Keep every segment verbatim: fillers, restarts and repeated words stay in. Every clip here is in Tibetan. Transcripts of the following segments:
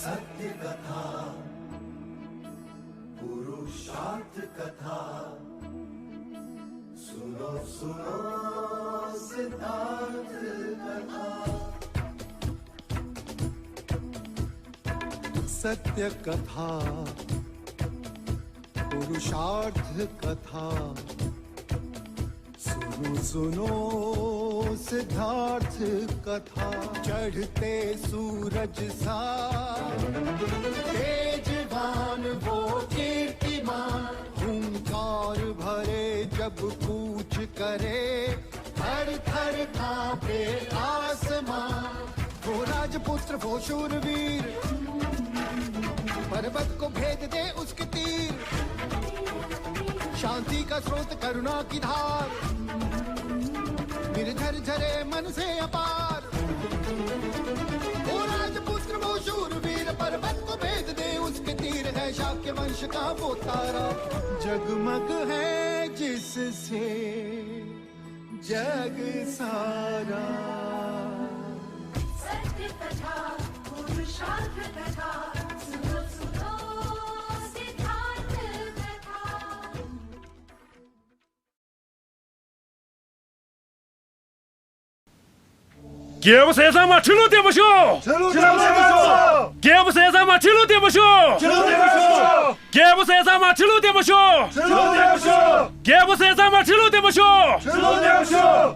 सत्य कथा, पुरुषार्थ कथा, सुनो सुनो सिद्धार्थ कथा। सत्य कथा, पुरुषार्थ कथा, सुनो सुनो सिद्धार्थ कथा। चढ़ते सूरज सा तेजवान वो कीर्तिमान, हुंकार भरे जब कूच करे, थर थर कांपे आसमां। वो राजपुत्र वो शूरवीर, पर्वत को भेद दे उसके तीर। शांति का स्रोत करुणा की धार, निर्झर झरे मन से अपार। वो राजपुत्र वो शूरवीर, पर्वत को भेद दे उसके तीर। है शाक्य वंश का वो तारा, जगमग है जिससे जग सारा। सत्य कथा, पुरुषार्थ कथा, सुनो सुनो सिद्धार्थ कथा। རྒྱལ་པོ་ཟས་གཙང་མ་ཁྲི་ལོ་བརྟན་པར་ཤོག་རྒྱལ་པོ་ཟས་གཙང་མ་ཁྲི་ལོ་བརྟན་པར་ཤོག་རྒྱལ་པོ་ཟས་གཙང་མ་ཁྲི་ལོ་བརྟན་པར་ཤོག་རྒྱལ་པོ་ཟས་གཙང་མ་ཁྲི་ལོ་བརྟན་པར་ཤོག་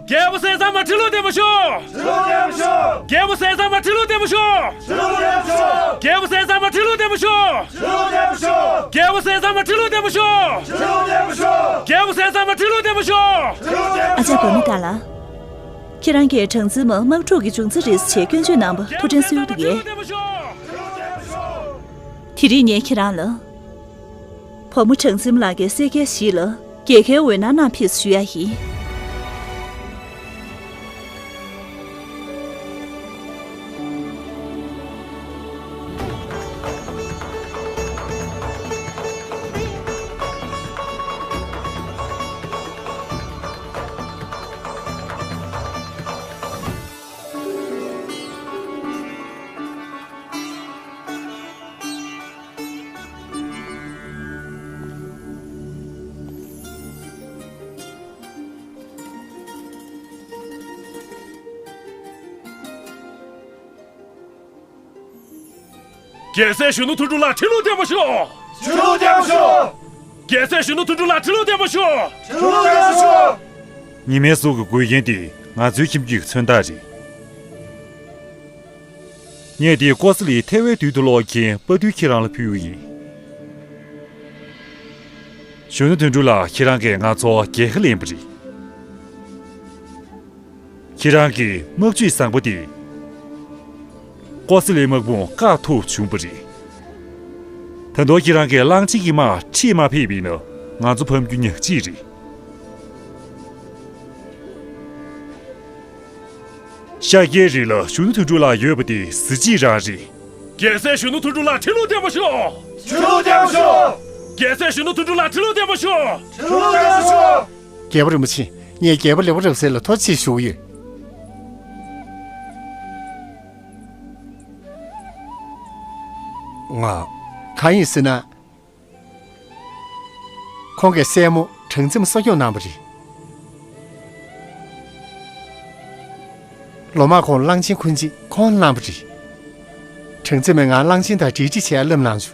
རྒྱལ་པོ་ཟས་གཙང་མ་ཁྲི་ལོ་བརྟན་པར་ཤོག་རྒྱལ་པོ་ཟས་གཙང་མ་ཁྲི་ལོ་བརྟན་པར་ཤོག་རྒྱལ་པོ་ཟས་གཙང་མ་ཁྲི་ལོ་བརྟན་པར་ཤོག་རྒྱལ་པོ་ཟས་གཙང་མ་ཁྲི་ལོ་བརྟན་པར་ཤོག་རྒྱལ་པོ་ཟས་གཙང་མ་ཁྲི་ལོ་བརྟན་པར་ཤོག་རྒྱལ་པོ་ཟས་གཙང་མ་ཁྲི་ལོ་བརྟན་པར་ཤོག་ཨ་ཅག་བུ་མོ་ཀ་ལ། ཁྱེད་རང་གིས་སྦྲང་རྩི་མ་དམག་འཁྲུག་གི་འབྱུང་རྩ་རེད་ཅེས་སྐྱོན་བརྗོད་གནང་བ་ཐུགས་དྲན་གསོས་འདུག་གས། དེ་རིང་ངས་ཁྱེད་རང་ལ། བུ་མོ་སྦྲང་རྩི་མ་ལགས་ཀྱི་སྲས་སྐལ་བཞི་ལ་རྒྱལ་ཁའི་འོད་སྣང་གནང་ཕེབས་ཞུ་ཡ་ཡིན། རྒྱལ་སྲས་གཞོན་ནུ་དོན་གྲུབ་ལགས་ཁྲི་ལོ་བརྟན་པར་ཤོག་ཁྲི་ལོ་བརྟན་པར་ཤོག་རྒྱལ་སྲས་གཞོན་ནུ་དོན་གྲུབ་ལགས་ཁྲི་ལོ་བརྟན་པར་ཤོག་ཁྲི་ལོ་བརྟན་པར་ཤོག་ཉི་མའི་གཟུགས་ཀྱི་འགོས་རྐྱེན་དེ་ང་ཚོའི་ཁྱིམ་རྒྱུད་ཀྱི་མཚོན་རྟགས་རེད། གནས་འདིའི་ཀོ་ས་ལི་ཐེ་ཝའི་དུས་དུ་ལོག་མཁན་དཔའ་རྟུལ་ཁྱེད་རང་ལ་ཕུལ་བ་ཡིན། གཞོན་ནུ་དོན་གྲུབ་ལགས་ཁྱེད་རང་གིས་ང་ཚོ་རྒྱལ་ཁ་ལེན་པ་རེད། ཁྱེད་རང་གི་དམག་ཇུས་བཟང་པོ་དེ་ཀོ་ས་ལའི་དམག་དཔུང་བཀག་ཐུབ་བྱུང་བ་རེད། ད་དུང་ཁྱེད་རང་གིས་གླང་ཆེན་གྱི་དམག་ཁྲིད་མ་ཕེབས་པ་ཡིན་ན་ང་ཚོ་ཕམ་རྒྱུ་ཉག་གཅིག་རེད། ཤཱཀྱའི་རི་ལ་གཞོན་ནུ་དོན་གྲུབ་ལགས་ཡོད་པ་དེ་གཟི་བརྗིད་རང་རེད། རྒྱལ་སྲས་གཞོན་ནུ་དོན་གྲུབ་ལགས་ཁྲི་ལོ་བརྟན་པར་ཤོག་ཁྲི་ལོ་བརྟན་པར་ཤོག་རྒྱལ་སྲས་གཞོན་ནུ་དོན་གྲུབ་ལགས་ཁྲི་ལོ་བརྟན་པར་ཤོག་ཁྲི་ལོ་བརྟན་པར་ཤོག་རྒྱལ་པོ་རིན་པོ་ཆེ། ངས་རྒྱལ་པོ་ལེགས་པོ་རབ་གསལ་ལ་ཐུགས་རྗེ་ཆེ་ཞུ་གི་ཡོད། ང་། གང་ཡིན་ཟེར་ན། ཁོང་གི་སྲས་མོ་སྦྲང་རྩི་མ་གསོ་སྐྱོང་གནང་བ་རེད། ལོ་མང་གོང་གླང་ཆེན་འཁོན་འཇིགས་ཁོང་གནང་བ་རེད། སྦྲང་རྩི་མས་ང་གླང་ཆེན་དང་འབྲེལ་འདྲིས་བྱེད་ཡ་སླབ་གནང་བྱུང་།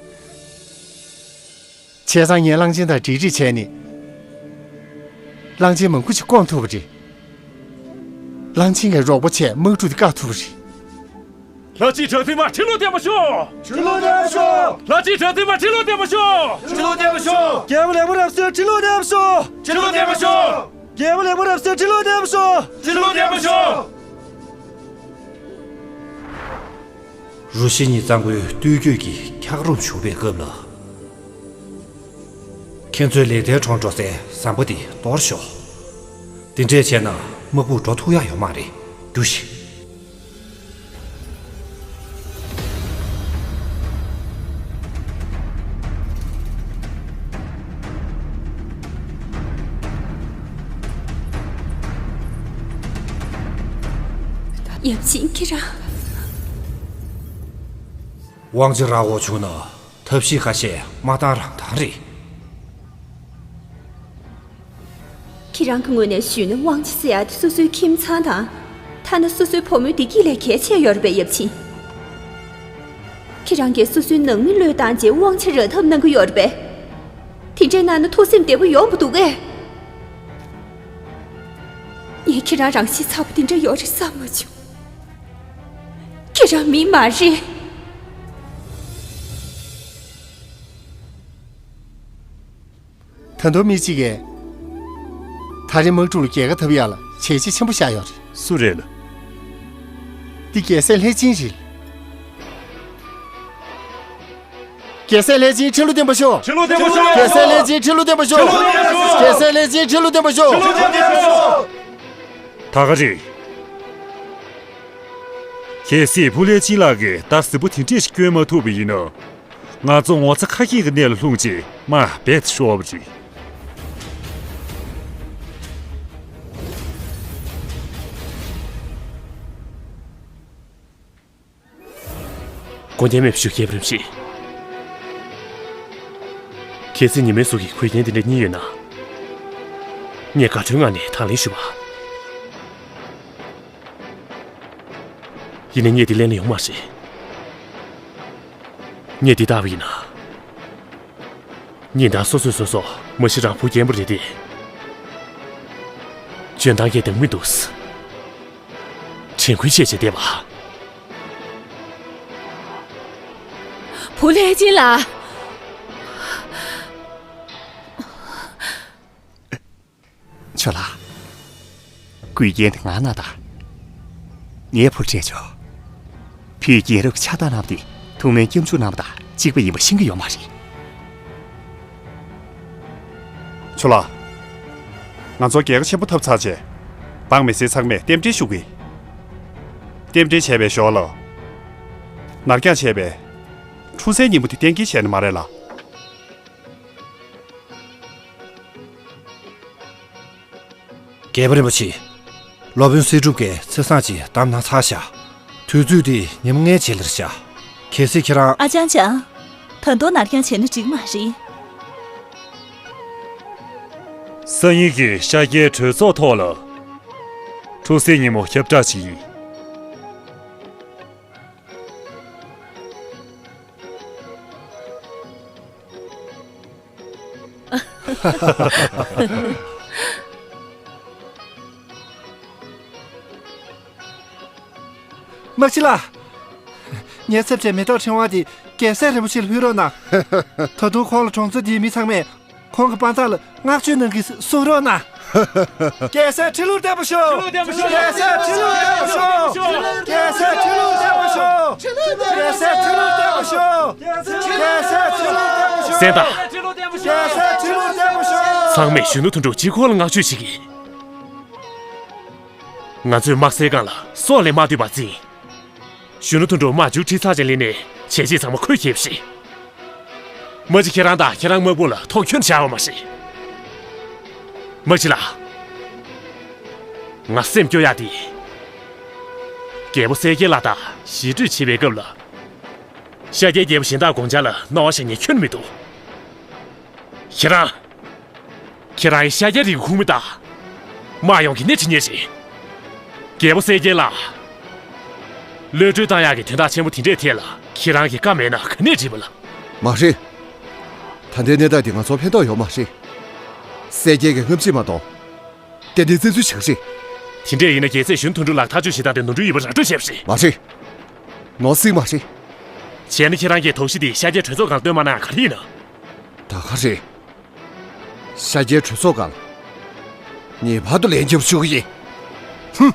བྱས་ཙང་ངས་གླང་ཆེན་དང་འབྲེལ་འདྲིས་བྱས་ནས། གླང་ཆེན་མང་པོ་ཞིག་བཀོང་ཐུབ་པ་རེད། གླང་ཆེན་གྱི་རོགས་པ་བྱས་དམག་འཁྲུག་དེ་བཀག་ཐུབ་པ་རེད། ལྷ་གཅིག་སྦྲང་རྩི་མ་ཁྲི་ལོ་བརྟན་པར་ཤོག་ཁྲི་ལོ་བརྟན་པར་ཤོག་ལྷ་གཅིག་སྦྲང་རྩི་མ་ཁྲི་ལོ་བརྟན་པར་ཤོག་ཁྲི་ལོ་བརྟན་པར་ཤོག་རྒྱལ་པོ་ལེགས་པོ་རབ་གསལ་ཁྲི་ལོ་བརྟན་པར་ཤོག་ཁྲི་ལོ་བརྟན་པར་ཤོག་རྒྱལ་པོ་ལེགས་པོ་རབ་གསལ་ཁྲི་ལོ་བརྟན་པར་ཤོག་ཁྲི་ལོ་བརྟན་པར་ཤོག་རུ་བཞི་གཉིས་གཙང་པོའི་སྟོད་རྒྱུད་ཀྱི་འཁྱགས་རོམ་བྱུག་པའི་སྐབས་ལ། ཁྱེད་ཚོའི་ལེགས་ལྡན་གྲོང་འགྲོ་སའི་ཟམ་པ་འདི་གཏོར་ཤོག་དེ་འདྲས་བྱས་ན་དམག་དཔུང་འགྲོ་ཐུབ་ཡ་ཡོད་མ་རེད། རྒྱུགས་ཤིག་ཡབ་ཆེན་ཁྱེད་རང་། དབང་ཆ་རག་དགོས་བྱུང་ན་ཐབས་ཤེས་ཁ་ཤས་མ་བཏང་རང་བཏང་རེད། ཁྱེད་རང་གི་ངོས་ནས་ཞུས་ན་དབང་ཆ་ཟེར་ཡ་དེ་སོ་སོའི་ཁྱིམ་ཚང་དང་། ཐ་ན་སོ་སོའི་བུ་མོའི་བདེ་སྐྱིད་ལས་གལ་ཆེ་ཡོད་རེད་པས། ཡབ་ཆེན། ཁྱེད་རང་གིས་སོ་སོའི་ནང་མི་བློས་བཏང་རྗེས་དབང་ཆ་རག་ཐབས་གནང་གི་ཡོད་རེད་པས། དེ་འདྲས་གནང་ན་ཐུགས་སེམས་བདེ་པོ་ཡོང་བ་འདུག་གས། ངས་ཁྱེད་རང་རང་གཤིས་ཚ་པོ་དེ་འདྲ་ཡོད་རེད་བསམ་མ་བྱུང་། ཁྱེད་རང་མི་མ་རེད། ད་དུང་མི་གཅིག་གིས། ད་རེས་དམག་འཁྲུག་ལ་རྒྱལ་ཁ་ཐོབ་ཡག་ལ་བྱས་རྗེས་ཆེན་པོ་བཞག་ཡོད་རེད། སུ་རེད་ལ། འདི་རྒྱལ་སྲས་ལྷས་སྦྱིན་རེད། རྒྱལ་སྲས་ལྷས་སྦྱིན་ཁྲི་ལོ་བརྟན་པར་ཤོག་ཁྲི་ལོ་བརྟན་པར་ཤོག་རྒྱལ་སྲས་ལྷས་སྦྱིན་ཁྲི་ལོ་བརྟན་པར་ཤོག་ཁྲི་ལོ་བརྟན་པར་ཤོག་རྒྱལ་སྲས་ལྷས་སྦྱིན་ཁྲི་ལོ་བརྟན་པར་ཤོག་ཁྲི་ལོ་བརྟན་པར་ཤོག་ད་ག་རེད། གལ་སྲིད་བུ་ལྷས་སྦྱིན་ལགས་ཀྱིས་ད་གཟིགས་པོ་དེ་འདྲས་ཤིག་བསྐྱོན་མ་ཐུབ་པ་ཡིན་ན། ང་ཚོ་ངོ་ཚ་ཁ་སྐྱེངས་ཀྱི་གནས་ལ་ལྷུང་རྗེས་དམའ་འབེབས་ཤོར་བ་རེད། དགོངས་འགལ་མེད་པ་ཞུ་རྒྱལ་པོ་རིན་པོ་ཆེ། གལ་སྲིད་ཉི་མའི་གཟུགས་ཀྱི་གོས་རྒྱན་དེ་འདྲ་གཉིས་ཡོད་ན། ངས་དགའ་སྤྲོའི་ངང་ནས་དང་ལེན་ཞུ་བ། ཡིན་ནའི་ངས་འདི་ལེན་ན་ཡོང་མ་རེད། ངས་འདི་བཏགས་པ་ཡིན་ན། ཉིན་ལྟར་སོ་སོས་སོ་སོ་མ་གཞི་རང་བུ་རྒན་པོ་རེད་དེ། འཇོན་ཐང་གས་འདང་མི་འདུག་དྲན་སྐུལ་བྱས་བྱས་བསྡད་པ། བུ་ལྷས་སྦྱིན་ལགས། ཆོས་ལགས། གོས་རྒྱན་དེ་ང་གནང་དང་། ངས་བུར་སྤྲད་ཆོག་བུས་རྒྱལ་རབས་ཀྱི་ཕྱག་རྟགས་གནང་བ་དེ་ཐུགས་སྨོན་སྐྱབས་འཇུག་གནང་བ་དང་གཅིག་པ་ཡིན་པ་ཤེས་ཀྱི་ཡོད་མ་རེད། ཆོས་ལགས། ང་ཚོ་རྒྱལ་ཁ་ཆེན་པོ་ཐོབ་ཚར་རྗེས། འབངས་མི་སེར་ཚང་མས་རྟེན་འབྲེལ་ཞུ་གི། རྟེན་འབྲེལ་བྱས་པའི་ཞོར་ལ། ནར་འགྱངས་བྱས་པའི་འཁྲུངས་སའི་ཉིན་མོ་དེ་གཏན་འཁེལ་བྱས་ནི་མ་རེད་ལ། རྒྱལ་པོ་རིན་པོ་ཆེ། སློབ་དཔོན་སྲིད་སྒྲུབ་ཀྱིས་ཚེས་བཟང་ཅིག་བདམས་གནང་ཚར་བཞག་དུས་ཚོད་དེ་ཉིན་མོ་ལྔའི་རྗེས་ལ་རེད་བཞག་གལ་སྲིད་ཁྱེད་རང་། ཨ་ཅང་ཅང་། ད་དུང་ནར་འགྱངས་བྱས་ན་འགྲིག་མ་རེད། སང་ཉིན་གྱི་ཤར་རྒྱལ་གྲོས་ཚོགས་ཐོག་ལ། འཁྲུངས་སའི་ཉིན་མོ་ཁྱབ་བསྒྲགས་བྱེད་ཀྱི་ཡིན། དམག་སྤྱི་ལགས། ངའི་ཚབ་བྱས་མེ་ཏོག་ཕྲེང་བ་དེ་རྒྱལ་སྲས་རིན་པོ་ཆེ་ལ་ཕུལ་རོགས་གནང་། ད་དུང་ཁོང་ལ་གྲོང་ཚོ་འདིའི་མི་ཚང་མས་ཁོང་གི་དཔའ་མཛངས་ལ་བསྔགས་བརྗོད་གནང་གིན་གསུང་རོགས་གནང་། རྒྱལ་སྲས་ཁྲི་ལོར་བརྟན་པར་ཤོག་རྒྱལ་སྲས་ཁྲི་ལོར་བརྟན་པར་ཤོག་རྒྱལ་སྲས་ཁྲི་ལོར་བརྟན་པར་ཤོག་རྒྱལ་སྲས་ཁྲི་ལོར་བརྟན་པར་ཤོག་རྒྱལ་སྲས་ཁྲི་ལོར་བརྟན་པར་ཤོག་གསན་དང་། རྒྱལ་སྲས་ཁྲི་ལོར་བརྟན་པར་ཤོག་ཚང་མས་གཞོན་ནུ་དོན་གྲུབ་གཅིག་པོ་ལ་བསྔགས་བརྗོད་བྱེད་ཀྱི། ང་ཚོས་དམག་སའི་སྒང་ལ་སྲོག་ལས་མ་ལྟོས་པར་འཛིང་། གཞོན་ནུ་དོན་གྲུབ་དམག་མཇུག་ཁྲིད་ཚར་རྗེས་ལས་ནས་བྱས་རྗེས་ཚང་མ་ཁོས་ཁྱེར་བ་རེད། མ་གཞི་ཁྱེད་རང་དང་ཁྱེད་རང་དམག་དཔུང་ལ་མཐོང་ཆུང་བྱ་བ་མ་རེད། མ་གཞི་ལགས། ང་སེམས་སྐྱོ་ཡག་དེ། རྒྱལ་པོ་གསལ་རྒྱལ་ལགས་དང་ཞི་གྲོས་བྱེད་པའི་སྐབས་ལ། ཤར་རྒྱལ་རྒྱལ་པོ་གཞན་དག་དགོངས་འཆར་ལ་སྣང་བ་བཞག་མཁན་ཁྱོན་མི་འདུག་ཁྱེད་རང་། ཁྱེད་རང་ཡང་ཤར་རྒྱལ་རིགས་ཁོངས་མི་དང་། དམག་ཡོངས་ཀྱི་སྣེ་ཁྲིད་མཁན་རེད། རྒྱལ་པོ་གསལ་རྒྱལ་ལགས། གློད་གྲོལ་བཏང་ཡག་གི་དོན་དག་ཆེན་པོ་དེ་འདྲའི་ཐད་ལ་ཁྱེད་རང་གི་བཀའ་མེད་ན་ག་ནས་འགྲིག་པ་ལ། མ་རེད། ད་ལྟའི་གནས་སྟངས་འདི་ང་ཚོར་ཕན་ཐོགས་ཡོད་མ་རེད། གསལ་རྒྱལ་གྱི་རྔམ་བརྗིད་མ་གཏོགས། ཏན་ཏན་བཙན་འཛུལ་བྱེད་ཀྱི་རེད། དེ་འདྲས་ཡིན་ན་རྒྱལ་སྲས་གཞོན་དོན་གྲུབ་ལགས་ཐག་གཅོད་བྱེད་སྟངས་དེ་ནོར་འཁྲུལ་ཡོད་པ་ར་སྤྲོད་བྱས་པ་རེད། མ་རེད། ནོར་སྲིད་མ་རེད། བྱས་ན་ཁྱེད་རང་གིས་དོགས་གཞི་དེ་ཤར་རྒྱལ་གྲོས་ཚོགས་སྒང་ལ་བཏོན་མ་གནང་ཡག་ག་རེ་ཡིན་ན། ད་ག་རེད། ཤར་རྒྱལ་གྲོས་ཚོགས་སྒང་ལ་ངེས་པར་དུ་ལན་རྒྱབ་ཞུ་གི་ཡིན། ཧུམ།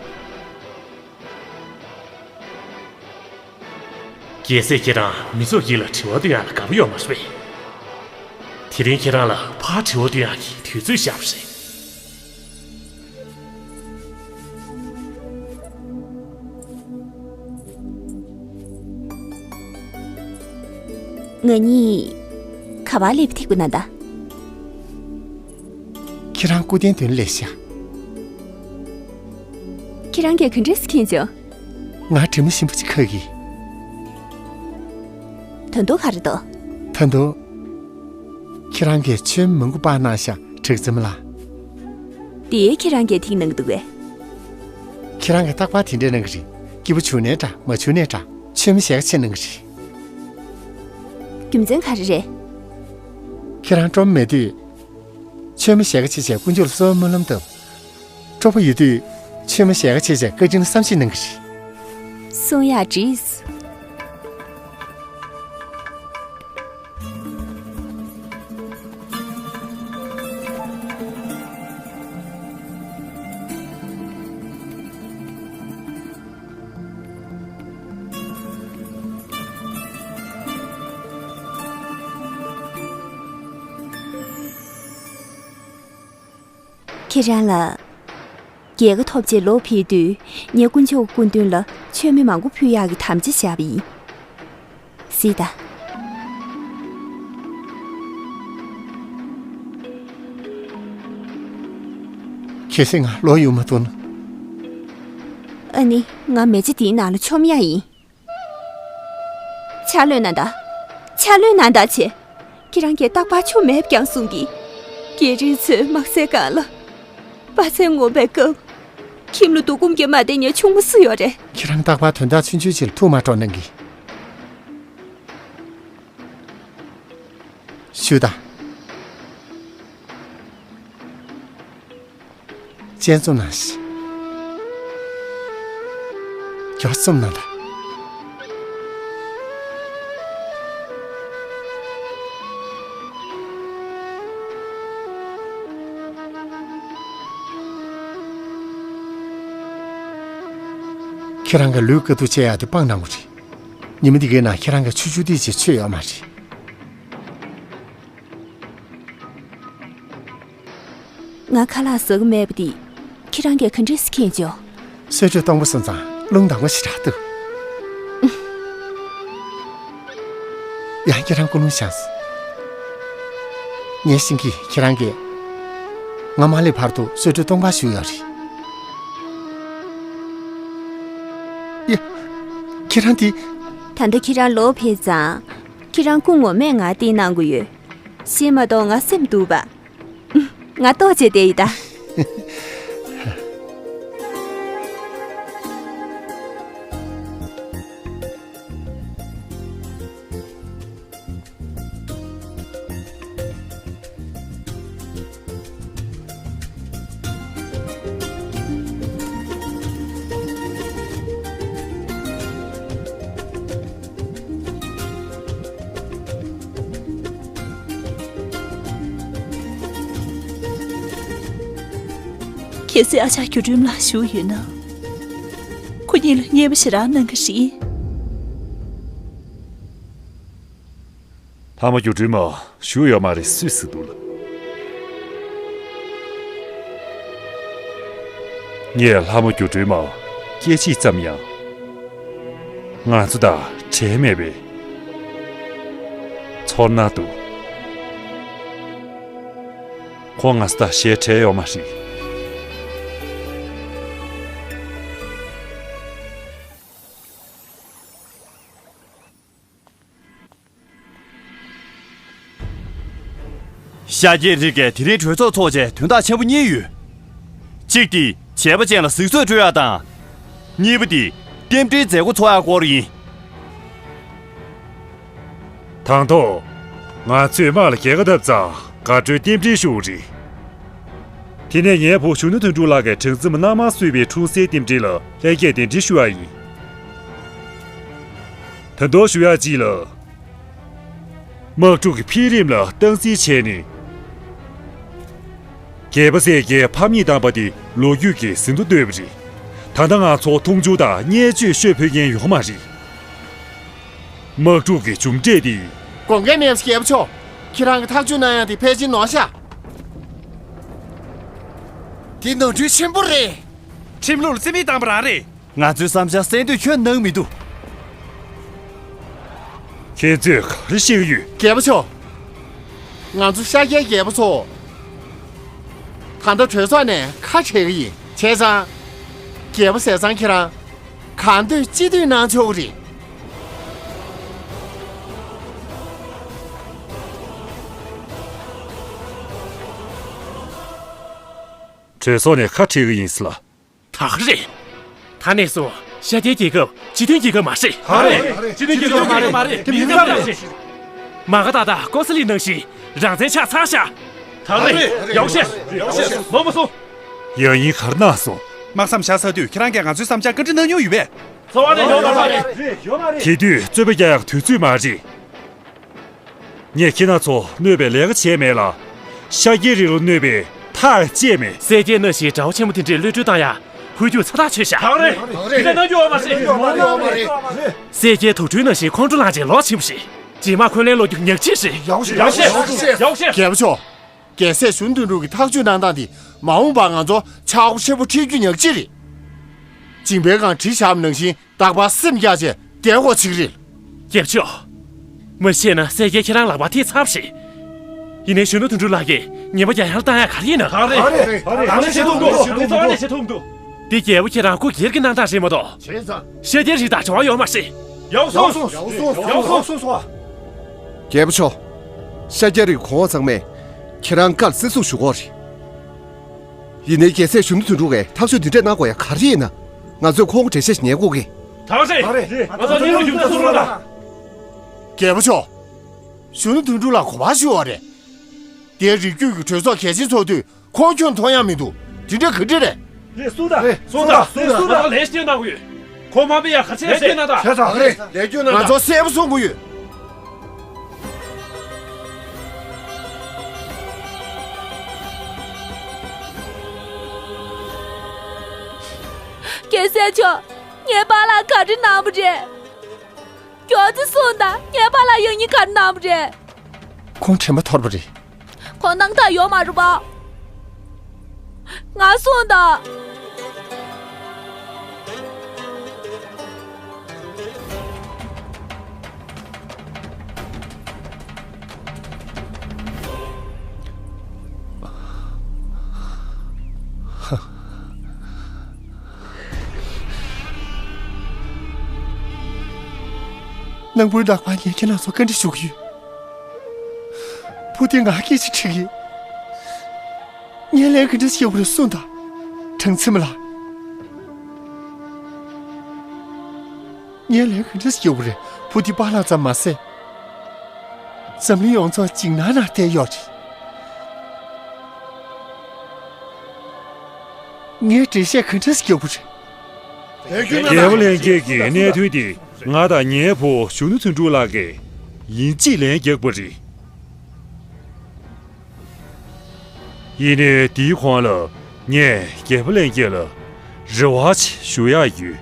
རྒྱལ་སྲས་ཁྱེད་རང་མི་ཚོགས་ཡིད་ལ་དྲི་བ་བཏོན་ཡག་ལ་དགའ་པོ་ཡོད་མ་རེད་པས། དེ་རིང་ཁྱེད་རང་ལ་ཕར་དྲི་བ་བཏོན་ཡག་གི་དུས་ཚོད་བཞག་པ་རེད། ང་གཉིས་ག་པར་སླེབས་ཐིག་པ་ན་ད། ཁྱེད་རང་སྐུ་རྟེན་མདུན་ལ་སླེབས་ཤག་ཁྱེད་རང་གིས་ག་འདྲས་སེ་མཁྱེན་བྱུང་། ང་དྲི་མ་ཞིམ་པོ་ཅིག་ཁ་གི། ད་དུང་ག་རེ་འདུག་ད་དུང་། ཁྱེད་རང་གིས་མཆོད་མེ་མང་པོ་སྤར་གནང་ཤག་གྲགས་འཛིན་མ་ལགས། དེ་ཁྱེད་རང་གིས་ཐིག་གནང་གི་འདུག་གས། ཁྱེད་རང་གིས་རྟག་པར་དེ་འདྲ་གནང་གི་རེད། སྐྱིད་པོ་བྱུང་ནའི་འདྲ་མ་བྱུང་ནའི་འདྲ་མཆོད་མེ་ཞེ་ག་ཕྱིར་གནང་གི་རེད། རྒྱུ་མཚན་ག་རེ་རེད། ཁྱེད་རང་སྤྲོ་པོ་མེད་དུས། མཆོད་མེ་ཞེ་ག་ཕྱིར་བྱས་དཀོན་མཆོག་ལ་གསོལ་བ་སྨོན་ལམ་བཏབ། སྤྲོ་པོ་ཡོད་དུས། མཆོད་མེ་ཞེ་ག་ཕྱིར་བྱས་བཀའ་དྲིན་ལ་བསམ་ཤེས་གནང་གི་རེད། གསུང་ཡག་བྲིས། ཁྱེད་རང་ལ། རྒྱལ་ཁ་ཐོབ་རྗེས་ལོག་ཕེབས་དུས་ངས་དཀོན་མཆོག་གི་སྐུ་མདུན་ལ་མཆོད་མེ་མང་པོ་ཕུལ་ཡག་གི་དམ་བཅའ་བཞག་པ་ཡིན། གཟིགས་དང་། གལ་སྲིད་ང་ལོག་ཡོང་མ་ཐུབ་ན། ཨ་ནི་ང་མེ་ལྕེ་འདིའི་ནང་ལ་མཆོང་ཡག་ཡིན། ཕྱག་ལོན་གནང་དང་། ཕྱག་ལོན་གནང་དང་བྱས། ཁྱེད་རང་གིས་རྟག་པར་ཆོ་མེད་ཀྱང་གསུང་གི། རྒྱལ་རིགས་ཚོས་དམག་སའི་སྒང་ལ། དཔའ་རྩལ་ངོམ་པའི་སྐབས། ཁྱིམ་ལ་དུག་སྐོམ་གྱིས་མ་བསྡད་མཁན་ཆུང་མ་སུ་ཡོད་རེད། ཁྱེད་རང་རྟག་པར་དོན་དག་ཆུང་ཆུང་ཅིག་ལ་ཐུགས་མ་སྤྲོ་གནང་གི། ཞུ་དང་། སྤྱན་བཙུམ་གནང་ཞིག་རྒྱབ་བཙུམ་གནང་དང་། ཁྱེད་རང་གི་ལུས་དཀའ་སྡུག་སྤྱད་ཡག་དེ་སྤང་གནང་དགོས་རེད། ཉི་མ་འདི་གའི་ནང་ཁྱེད་རང་གིས་ཆུ་ཆུ་ཏིག་ཅིག་ཆོད་ཡོད་མ་རེད། ང་ཁ་ལག་ཟ་གི་མེད་པ་འདི་ཁྱེད་རང་གིས་ག་འདྲས་སེ་མཁྱེན་བྱུང་། གསོལ་མགྲོན་གཏོང་པ་སོང་ཙང་རླུང་དྭངས་པོ་ཞེ་དྲག་འདུག་ཡང་ཁྱེད་རང་སྐུ་རླུང་བཞེངས་སོང་། ངས་ཤེས་ཀྱི། ཁྱེད་རང་གིས་ང་མ་སླེབས་བར་དུ་གསོལ་མགྲོན་གཏོང་པར་བཞུགས་ཡོད་རེད། ཡ། ཁྱེད་རང་འདི། ད་ལྟ་ཁྱེད་རང་ལོག་ཕེབས་ཙང་། ཁྱེད་རང་སྐུ་ངོ་མས་ང་བསྟེན་གནང་གི་ཡོད། གཞན་མ་གཏོགས་ང་སེམས་སྡུག་པ། ང་ལྟོགས་བྱས་བསྡད་ཡིན་ད། གལ་སྲིད་ཨ་ཅག་སྒྱུ་འཕྲུལ་མ་ལགས་བཞུགས་ཡོད་ན། ཁོ་གཉིས་ལ་མཉེས་པོ་ཞེ་དྲག་གནང་གི་རེད། ལྷ་མོ་སྒྱུ་འཕྲུལ་མ་བཞུགས་ཡོད་མ་རེད་སུས་ཟེར་འདུག་ལ། ངས་ལྷ་མོ་སྒྱུ་འཕྲུལ་མ་སྐད་ཅིག་ཙམ་ཡང་། ང་ཚོ་དང་བྲལ་མེད་པའི་ཚོར་སྣང་འདུག་ཁོང་ང་ཚོ་དང་ཞེ་བྲལ་ཡོད་མ་རེད། ཤཱཀྱའི་རིགས་ཀྱིས་དེ་རིང་གྲོས་ཚོགས་འཚོགས་བྱས་དོན་དག་ཆེན་པོ་གཉིས་ཡོད། གཅིག་དེ་བྱས་པ་ཅན་ལ་གཟིགས་ཚོད་སྤྲོད་ཡག་དང་། གཉིས་པ་དེ་རྟེན་འབྲེལ་མཛད་སྒོ་འཚོགས་ཡག་སྐོར་ཡིན། དང་ཐོག་ང་ཚོས་དམག་ལ་རྒྱལ་ཁ་ཐོབ་ཙང་དགའ་སྤྲོའི་རྟེན་འབྲེལ་ཞུ་བ་རེད། དེ་ནས་ངའི་བུ་གཞོན་ནུ་དོན་གྲུབ་ལགས་ཀྱིས་གྲངས་འཛིན་མ་གནམ་མང་གསོས་པའི་འཁྲུངས་སའི་རྟེན་འབྲེལ་ལ་ལྷན་རྒྱས་གདན་འདྲེན་ཞུ་ཡག་ཡིན། ད་དུང་ཞུ་ཡག་གཅིག་ལ། དམག་འཁྲུག་གི་འཕེལ་རིམ་ལ་སྟངས་འཛིན་བྱས་ནས། རྒྱལ་པོ་སྲས་ཀྱི་ཕམ་ཉེས་བཏང་པ་དེ་ལོ་རྒྱུས་ཀྱིས་ཟིན་ཐོ་བཏོད་པ་རེད། ད་ལྟ་ང་ཚོ་མཐོང་ཆུང་དང་བརྙས་བཅོས་ཤོད་ཕོད་མཁན་ཡོད་མ་རེད། དམག་འཁྲུག་གི་མཇུག་འབྲས་དེ། དགོངས་འགལ་མེད་པ་རྒྱལ་པོ་མཆོག་ཁྱེད་རང་གིས་ཐག་གཅོད་གནང་ཡག་དེ་ཕལ་ཆེར་ནོར་ཤག་དེ་ནོར་འཁྲུལ་ཆེན་པོ་རེད། ཁྲིམས་ལུགས་ལ་རྩིས་མེད་བཏང་པ་རང་རེད། ང་ཚོའི་བསམ་འཆར་གསན་དུས་ཁྱོན་ནང་མི་འདུག་ཁྱེད་ཚོས་ག་རེ་བཤད་ཀྱི་ཡོད། རྒྱལ་པོ་མཆོག་ང་ཚོ་ཤཱཀྱའི་རྒྱལ་པོ་ཚོ། ད་ལྟ་གྲོས་ཚོགས་ནས་ཁ་བྲལ་གི་ཡིན། བྱས་ཙང་། རྒྱལ་པོ་ཟས་གཙང་ཁྱེད་རང་། གང་འདོད་ཅི་འདོད་གནང་ཆོག་གི་རེད། གྲོས་ཚོགས་ནས་ཁ་ཁྲིད་ཀྱི་ཡིན་ཟེར་ལ། ད་ག་རེད། ད་ནས་བཟུང་ཤཱཀྱའི་རྒྱལ་ཁབ་སྤྱི་མཐུན་རྒྱལ་ཁབ་མ་རེད། ག་རེད། སྤྱི་མཐུན་རྒྱལ་ཁབ་མ་རེད། མ་རེད། དེ་མིང་ཙམ་རེད། མ་ག་ཏག་ཏག་ཀོ་ས་ལི་ནང་བཞིན་རང་བཙན་ཆགས་ཚར་ཤག་ད་རེད། ཡག་བཤད། ཡག་བཤད། མ་མ་སོང་། ཡང་ཡིན་གར་ན་སོང་། དམག་མཚམས་བཞག་ཚར་དུས་ཁྱེད་རང་གིས་ང་ཚོའི་བསམ་འཆར་བཀའ་འདྲི་གནང་མྱོང་ཡོད་པས། ཚོར་བ་ནས་ཡོད་མ་རེད། ཡོད་མ་རེད། དེ་དུས་རྩོད་པ་རྒྱག་ཡག་དུས་ཚོད་མ་རེད། ངས་ཁྱེད་རང་ཚོ་གནོད་པའི་ལས་ཀ་བྱས་མེད་ལ། ཤཱཀྱའི་རིགས་ལ་གནོད་པའི་ཐག་བཅད་མེད། གསལ་རྒྱལ་ནང་བཞིན་དགྲ་བོ་ཆེན་པོ་དེ་འདྲས་གློད་བཀྲོལ་བཏང་ཡ་ཧུར་རྒྱུག་ཚ་ཐག་ཆོད་ཤག་གང་རེད། དེ་འདྲ་གནང་རྒྱུ་ཡོད་མ་རེད། གསལ་རྒྱལ་དུག་སྦྲུལ་ནང་བཞིན་ཁོང་ཁྲོ་ལངས་བྱས་ལོག་ཕྱིན་པ་རེད། རྗེས་མ་འཁོན་ལན་སློག་རྒྱུ་ཉག་གཅིག་རེད། ཡག་བཤད། ཡག་བཤད། ཡག་བཤད། རྒྱལ་པོ་མཆོག་རྒྱལ་སྲས་གཞོན་ནུ་དོན་གྲུབ་ཀྱིས་ཐག་གཅོད་གནང་སྟངས་དེ་མ་འོངས་པར་ང་ཚོ་ཆག་སྒོ་ཆེན་པོ་འཕྲད་རྒྱུ་ཉག་གཅིག་རེད། སྦྱིན་པའི་སྒང་གྲི་བཞག་པ་ནང་བཞིན་རྟག་པར་སེམས་བཀྱག་བྱས་བསྡད་དགོས་ཅིག་རེད། རྒྱལ་པོ་མཆོག་མ་གཞི་ན་གསལ་རྒྱལ་ཁྱེད་རང་ལག་པ་ཐེབས་ཚར་བ་རེད། ཡིན་ནའི་གཞོན་ནུ་དོན་གྲུབ་ལགས་ཀྱིས་ཉེས་པ་རྒྱག་ཡག་ལ་བཏང་ཡག་ག་རེ་ཡིན་ན། ག་རེ། ག་རེ། ག་རེ་བྱེད་ཐུབ་འདུག་དེ་ཚོ་ཨ་ནེ་བྱེད་ཐུབ་འདུག་འདི་རྒྱལ་པོ་ཁྱེད་རང་སྐུ་སྒེར་གྱི་གནང་སྟངས་རེད་མ་གཏོགས། བྱས་ཙང་། ཤཱཀྱའི་རིགས་དང་འབྲེལ་བ་ཡོད་མ་རེད། ཡག་སོང་། ཡག་སོང་། ཡག་སོང་། ཡག་སོང་། རྒྱལ་པོ་མཆོག་ཤཱཀྱའི་རིགས་གོང་འོག་ཚང་མས་ཁྱེད་རང་བཀའ་ལ་གསན་སྲུང་ཞུ་དགོས་རེད། ཡིན་ནའི་རྒྱལ་སྲས་གཞོན་ནུ་དོན་གྲུབ་ཀྱིས་ཐག་གཅོད་འདི་འདྲས་གནང་དགོས་ཡ་ག་རེ་ཡིན་ན། ང་ཚོས་ཁོང་འགྲེལ་བཤད་ཉན་དགོས་ཀི། ད་རེད། ང་ཚོ་གནས་ལུགས་རྒྱུ་མཚན་གསུང་རོགས་གནང་། རྒྱལ་པོ་མཆོག་གཞོན་ནུ་དོན་གྲུབ་ལགས་ག་པར་ཞུ་བ་རེད། དེ་རིགས་རྒྱུད་ཀྱི་གྲོས་ཚོགས་གལ་ཆེན་ཚོགས་དུས་ཁོང་ཁྱོན་མཐོང་ཡ་མི་འདུག་དེ་འདྲ་ག་འདྲ་རེད། རེད། གསུངས་དང་། རེད། གསུངས་དང་། གསུངས་དང་། ང་ཚོ་ལན་སྐྱོན་གནང་གི་ཡོད། ཁོང་མ་པའི་ཡ་ག་ཚད་ལན་སྐྱོན་གནང་དང་། བྱས་ཙང་། རེད། ལན་སྐྱོན་གནང་དང་། ང་ཚོ་གསལ་པོ་གསུང་གི་ཡོད། རྒྱལ་སྲས་མཆོག་ངའི་པཱ་ལགས་ག་རེ་གནང་བ་རེད། མགྱོགས་ཙམ་གསུངས་དང་། ངའི་པཱ་ལགས་ཡང་སྙིང་ག་རེ་གནང་བ་རེད། ཁོང་དྲན་པ་འཐོར་བ་རེད། ཁོང་སྣང་དག་ཡོད་མ་རེད་པ། ང་གསུངས་དང་། ནང་པུར་བདག་པ་ངས་ཁྱེད་རང་ཚོ་བཀའ་འདྲི་ཞུ་གི་ཡོད། བུ་དེ་ང་སྐད་ཆ་དྲིས་ཀྱི། ངས་ལན་ག་འདྲ་ཞིག་བར་གསུངས་དང་། དྲང་ཚིམ་ལ། ངས་ལན་ག་འདྲ་ཞིག་བར་བུ་དེ་པཱ་ལགས་ཙམ་མ་ཟད། འཛམ་གླིང་ཡོངས་རྫོགས་འཇིགས་སྣང་ནང་བསྡད་ཡོད་རེད། ངས་འགྲེལ་བཤད་ག་འདྲ་ཞིག་བར། རྒྱལ་པོ་ལྷན་རྒྱས་ཀྱི་གནད་དོན་དེ་ང་དང་ངའི་བུ་གཞོན་ནུ་དོན་གྲུབ་ལགས་ཀྱིས་ཡིན་གཅིག་ལན་རྒྱག་པ་རེད། ཡིན་ནའི་དེའི་གོང་ལ་ངས་རྒྱལ་པོ་ལྷན་རྒྱས་ལ་རེ་བ་ཞིག་ཞུ་ཡག་ཡོད།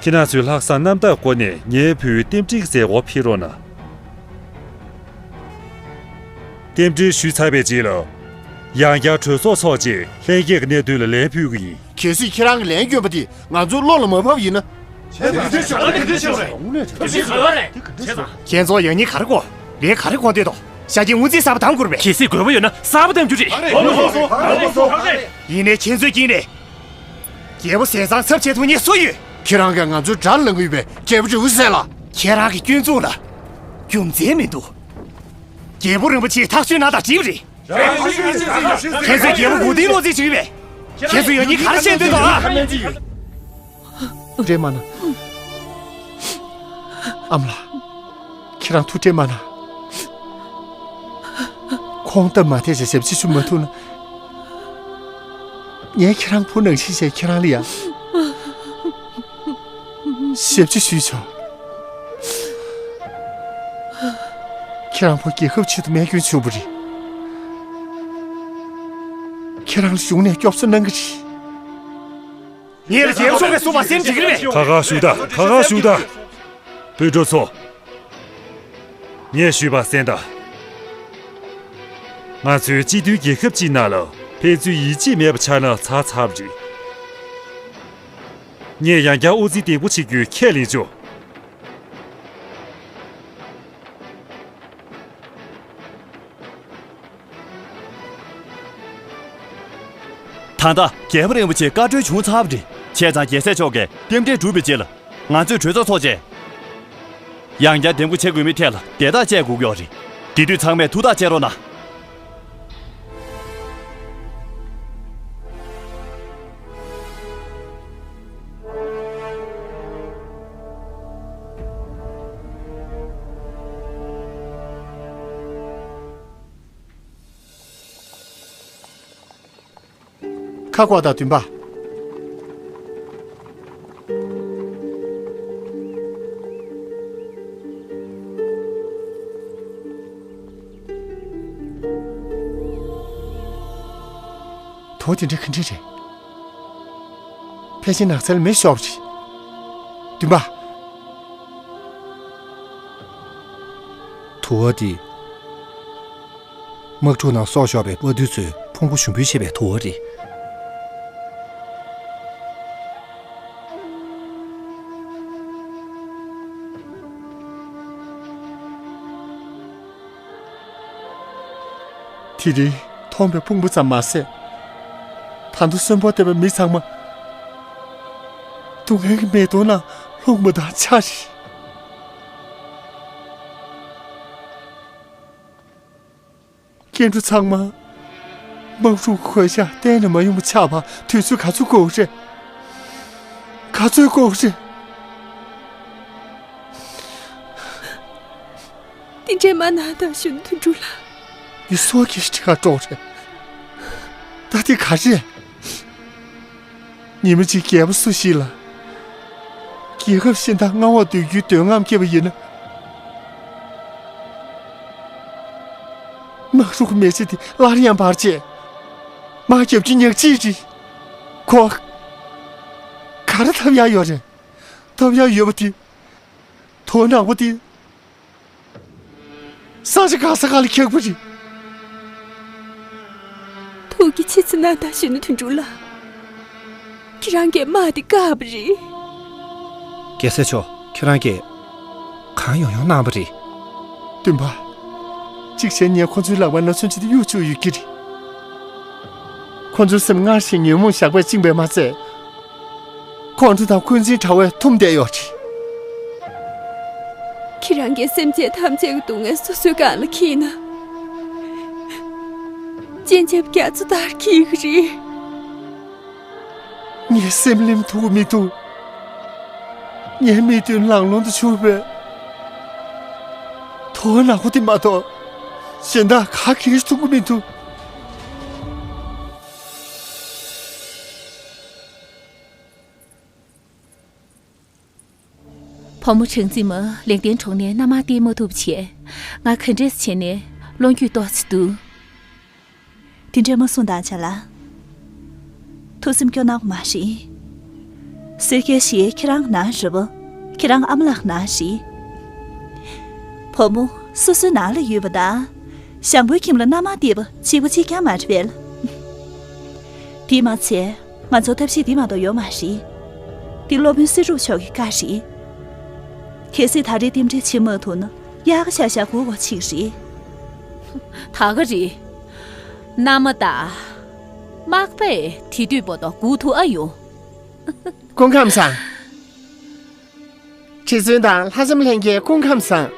ཁྱེད་རང་ཚོས་ལྷག་བསམ་རྣམ་དག་སྒོ་ནས་ངའི་བུའི་རྟེན་འབྲེལ་གྱི་མཛད་སྒོར་ཕེབས་རོགས་གནང་། རྟེན་འབྲེལ་ཞུས་ཚར་བའི་རྗེས་ལ། ཡང་བསྐྱར་གྲོས་ཚོགས་འཚོགས་རྗེས་ལྷན་རྒྱས་ཀྱི་གནད་དོན་ལ་ལན་ཕུལ་གྱི་ཡིན། གལ་སྲིད་ཁྱེད་རང་གིས་ལན་བསྐྱོན་པ་དེ་ང་ཚོའི་བློ་ལ་མ་བབས་ཡིན་ན། ཁྱེད་ཚོ་ཡང་སྙིང་ག་རེ་དགོས། ལན་ག་རེ་དགོས་འདོད་དོ། ཤཱཀྱའི་དངུལ་རྩིས་གསར་པ་བདམས་རྒྱུ་རེད། གལ་སྲིད་དགོས་པ་ཡོད་ན་གསར་པ་བདམས་རྒྱུ་རེད། ཡིན་ནའི་ཁྱེད་ཚོའི་དཀྱིལ་ནས་རྒྱལ་པོ་ཟས་གཙང་ཚབ་བྱེད་ཐུབ་མཁན་སུ་ཡོད། ཁྱེད་རང་གིས་ང་ཚོའི་དགྲར་ལངས་ཀྱི་ཡོད་པས་རྒྱལ་པོ་འབྲས་བུ་ཟས་ལ། ཁྱེད་རང་གི་སྐྱོན་འཛུགས་ལ་རྒྱུ་མཚན་མི་འདུག་རྒྱལ་པོ་རིན་པོ་ཆེས་ཐག་གཅོད་གནང་དང་བྲིས་པ་རེད། ཁྱེད་ཚོས་རྒྱལ་པོ་མགོ་རྟིང་སློག་རྩིས་བྱེད་ཀྱི་མེད། ཁྱེད་ཚོས་ཡང་སྙིང་ག་རེ་བཤད་འདོད་དོ་ཨ། ཐུགས་ཁྲལ་མ་གནང་། ཨ་མ་ལགས། ཁྱེད་རང་ཐུགས་ཁྲལ་མ་གནང་། ཁོང་སྟབས་མ་བདེ་བྱས་ཞབས་ཕྱི་ཞུ་མ་ཐུབ་ན། ངས་ཁྱེད་རང་བུ་ནང་བཞིན་བྱས་ཁྱེད་རང་ལ་ཡང་ཞབས་ཕྱི་ཞུས་ཆོག་ཁྱེད་རང་བུ་རྒྱལ་ཁབ་ཆེད་དུ་རྨས་སྐྱོན་བྱུང་བ་རེད། ཁྱེད་རང་ལ་གཞུང་ནས་སྐྱོབ་གསོ་གནང་གི་རེད། ངས་ལ་རྒྱལ་པོ་མཆོག་གིས་གསུངས་པ་གསན་འགྲིག་གི་རེད་པས། ཁ་ཁ་བཞུགས་དང་། ཁ་ཁ་བཞུགས་དང་། སྤུན་གྲོགས་ཚོ། ངས་ཞུས་པ་གསན་དང་། ང་ཚོའི་སྤྱི་མཐུན་རྒྱལ་ཁབ་ཅིག་ནང་ལ་ཕན་ཚུན་ཡིད་ཆེས་མེད་པ་ཆགས་ན་ཚར་ཚར་བ་རེད། ངས་ཡང་བསྐྱར་དབུ་འཛིན་ལྡེང་པོ་བྱེད་རྒྱུའི་ཁས་ལེན་བྱུང་། ད་ལྟ་རྒྱལ་པོ་རིན་པོ་ཆེ་བཀའ་འཁྲོལ་བྱུང་ཚར་བ་རེད། བྱས་ཙང་རྒྱལ་སྲས་མཆོག་གིས་རྟེན་འབྲེལ་གྲུབ་པའི་རྗེས་ལ་ང་ཚོས་གྲོས་ཚོགས་འཚོགས་རྗེས། ཡང་བསྐྱར་འདེམས་བསྐོ་བྱེད་དགོས་མིན་ཐད་ལ་དེ་དག་བཅད་དགོས་ཀྱི་ཡོད་རེད། དེ་དུས་ཚང་མས་ཐུགས་ཐག་བཅད་རོགས་གནང་། ཁ་སྐོར་དང་། བདུན་པ། དུ་བ་དེ་འདྲ་ག་འདྲ་རེད། ཕལ་ཆེར་ནགས་ཚལ་མེ་ཤོར་བ་རེད། བདུན་པ། དུ་བ་དེ། དམག་འཁྲུག་ནང་སྲོག་ཤོར་བའི་དཔའ་རྟུལ་ཚོའི་ཕུང་པོ་ཞུགས་འབུལ་བྱེད་པའི་དུ་བ་རེད། དེ་རིང་མཐོང་བའི་ཕུང་པོ་ཙམ་མ་ཟད། ད་དུང་གསོན་པོར་བསྡད་པའི་མི་ཚང་མ་སྡུག་བསྔལ་གྱི་མེ་དོང་ནང་ལྷུང་བ་དང་ཆ་རེད། སྐྱེ་འགྲོ་ཚང་མ་དམག་འཁྲུག་གི་གོད་ཆག་གཏན་ནས་མ་ཡོང་བ་ཆགས་པར་དུས་ཚོད་ག་ཚོད་འགོར་གི་རེད། ག་ཚོད་འགོར་གི་རེད། དེ་འདྲས་མ་གནང་དང་ཞུ་ན་དོན་གྲུབ་ལགས། འདི་སོ་སྐྱེ་ཁྲི་ཁ་གྲོགས་རེད། ད་དེ་ག་རེད། ཉི་མ་གཅིག་རྒྱལ་པོ་སུ་ཞིག་ལ། རྒྱལ་ཁབ་གཞན་དག་མངའ་འོག་སྡོད་རྒྱུའི་འདོད་རྔམ་སྐྱེས་པ་ཡིན་ན། དམག་འཁྲུག་གི་མེ་ལྕེ་དེ་སླར་ཡང་འབར་རྗེས། དམག་རྒྱབ་ཀྱི་ཉག་གཅིག་རེད། ཁོ། ག་རེ་ཐབས་ཡག་ཡོད་རེད། ཐབས་ཡག་ཡོད་པ་དེ། དོ་ནག་པོ་དེ། ས་ཆ་ག་ས་ག་ལ་འཁྱག་པ་རེད། ཐུགས་ཀྱི་ཆེ་ཚེ་ན་ད་ཞུ་ན་དོན་གྲུབ་ལགས། ཁྱེད་རང་གིས་དམག་དེ་བཀག་པ་རེད། རྒྱལ་སྲས་མཆོག་ཁྱེད་རང་གིས་གང་ཡོང་ཡོང་གནང་བ་རེད། བདུན་པ། གཅིག་བྱས་ནས་ཁོ་ཚོའི་ལག་པར་ན་མཚོན་ཆ་དེ་གཡུག་བཅུག་ཡོད་ཀྱི་རེད། ཁོ་ཚོའི་སེམས་སྔར་བཞིན་ཉོན་མོངས་ཞགས་པས་བཅིངས་པས་མ་ཚད། ཁོང་ཁྲོ་དང་འཁོན་འཛིན་དྲ་བས་འཐུམ་བསྡད་ཡོད་རེད། ཁྱེད་རང་གིས་སེམས་ཅན་ཐམས་ཅད་ཀྱི་སྡུག་བསྔལ་སོ་སོའི་སྒང་ལ་འཁྱེར་ན། སྤྱན་ཆབ་རྒྱ་མཚོ་ལྟར་འཁྱིལ་གྱི་རེད། ངའི་སེམས་ལྷིང་ཐུབ་མི་འདུག་ངའི་མིག་མདུན་ལང་ལོང་དུ་འཕྱུར་བའི་དོ་བ་ནག་པོ་དེ་མ་གཏོགས་གཞན་དག་ག་གེ་མཐོང་གི་མི་འདུག་བུ་མོ་གྲངས་འཛིན་མ་ལེགས་ལྡན་གྲོང་ནས་མནའ་མ་སྟེར་མ་ཐུབ་བྱས། ང་ག་འདྲས་བྱས་ནས་བློ་འགྱོད་ཏོག་ཙམ་འདུག་དེ་འདྲས་མ་གསུངས་དང་བྱ་ལ། ཐུགས་སེམས་སྐྱོ་གནང་བ་མ་རེད། སེར་སྐྱའི་གཞིས་ཁྱེད་རང་ན་རེད་པ། ཁྱེད་རང་ཨ་མ་ལགས་ན་རེད། བུ་མོ་སོ་སོའི་ནང་ལ་ཡོད་པ་དང་། ཞང་པོའི་ཁྱིམ་ལ་མནའ་མ་སྟེར་བ་གཅིག་པ་གཅིག་རྐྱང་མ་རེད་པས། དེས་མ་ཚད་ང་ཚོར་ཐབས་ཤེས་འདི་མ་གཏོགས་ཡོད་མ་རེད། འདི་སློབ་དཔོན་སེ་འབྲུག་མཆོག་གི་བཀའ་རེད། གལ་སྲིད་ད་རེས་རྟེན་འབྲེལ་བྱེད་མ་ཐུབ་ན་དབྱར་ཁ་ཤར་ཤར་སྒུག་དགོས་ཆེད་རེད། ད་ག་རེད། མནའ་མ་དང་། མག་པས་དེ་དུས་བར་དུ་སྒུག་ཐུབ་ཨ་ཡོང་། སྐུ་ཁམས་བཟང་། ཁྲི་བཙུན་དང་ལྷ་ལྕམ་ལྷན་རྒྱས་སྐུ་ཁམས་བཟང་།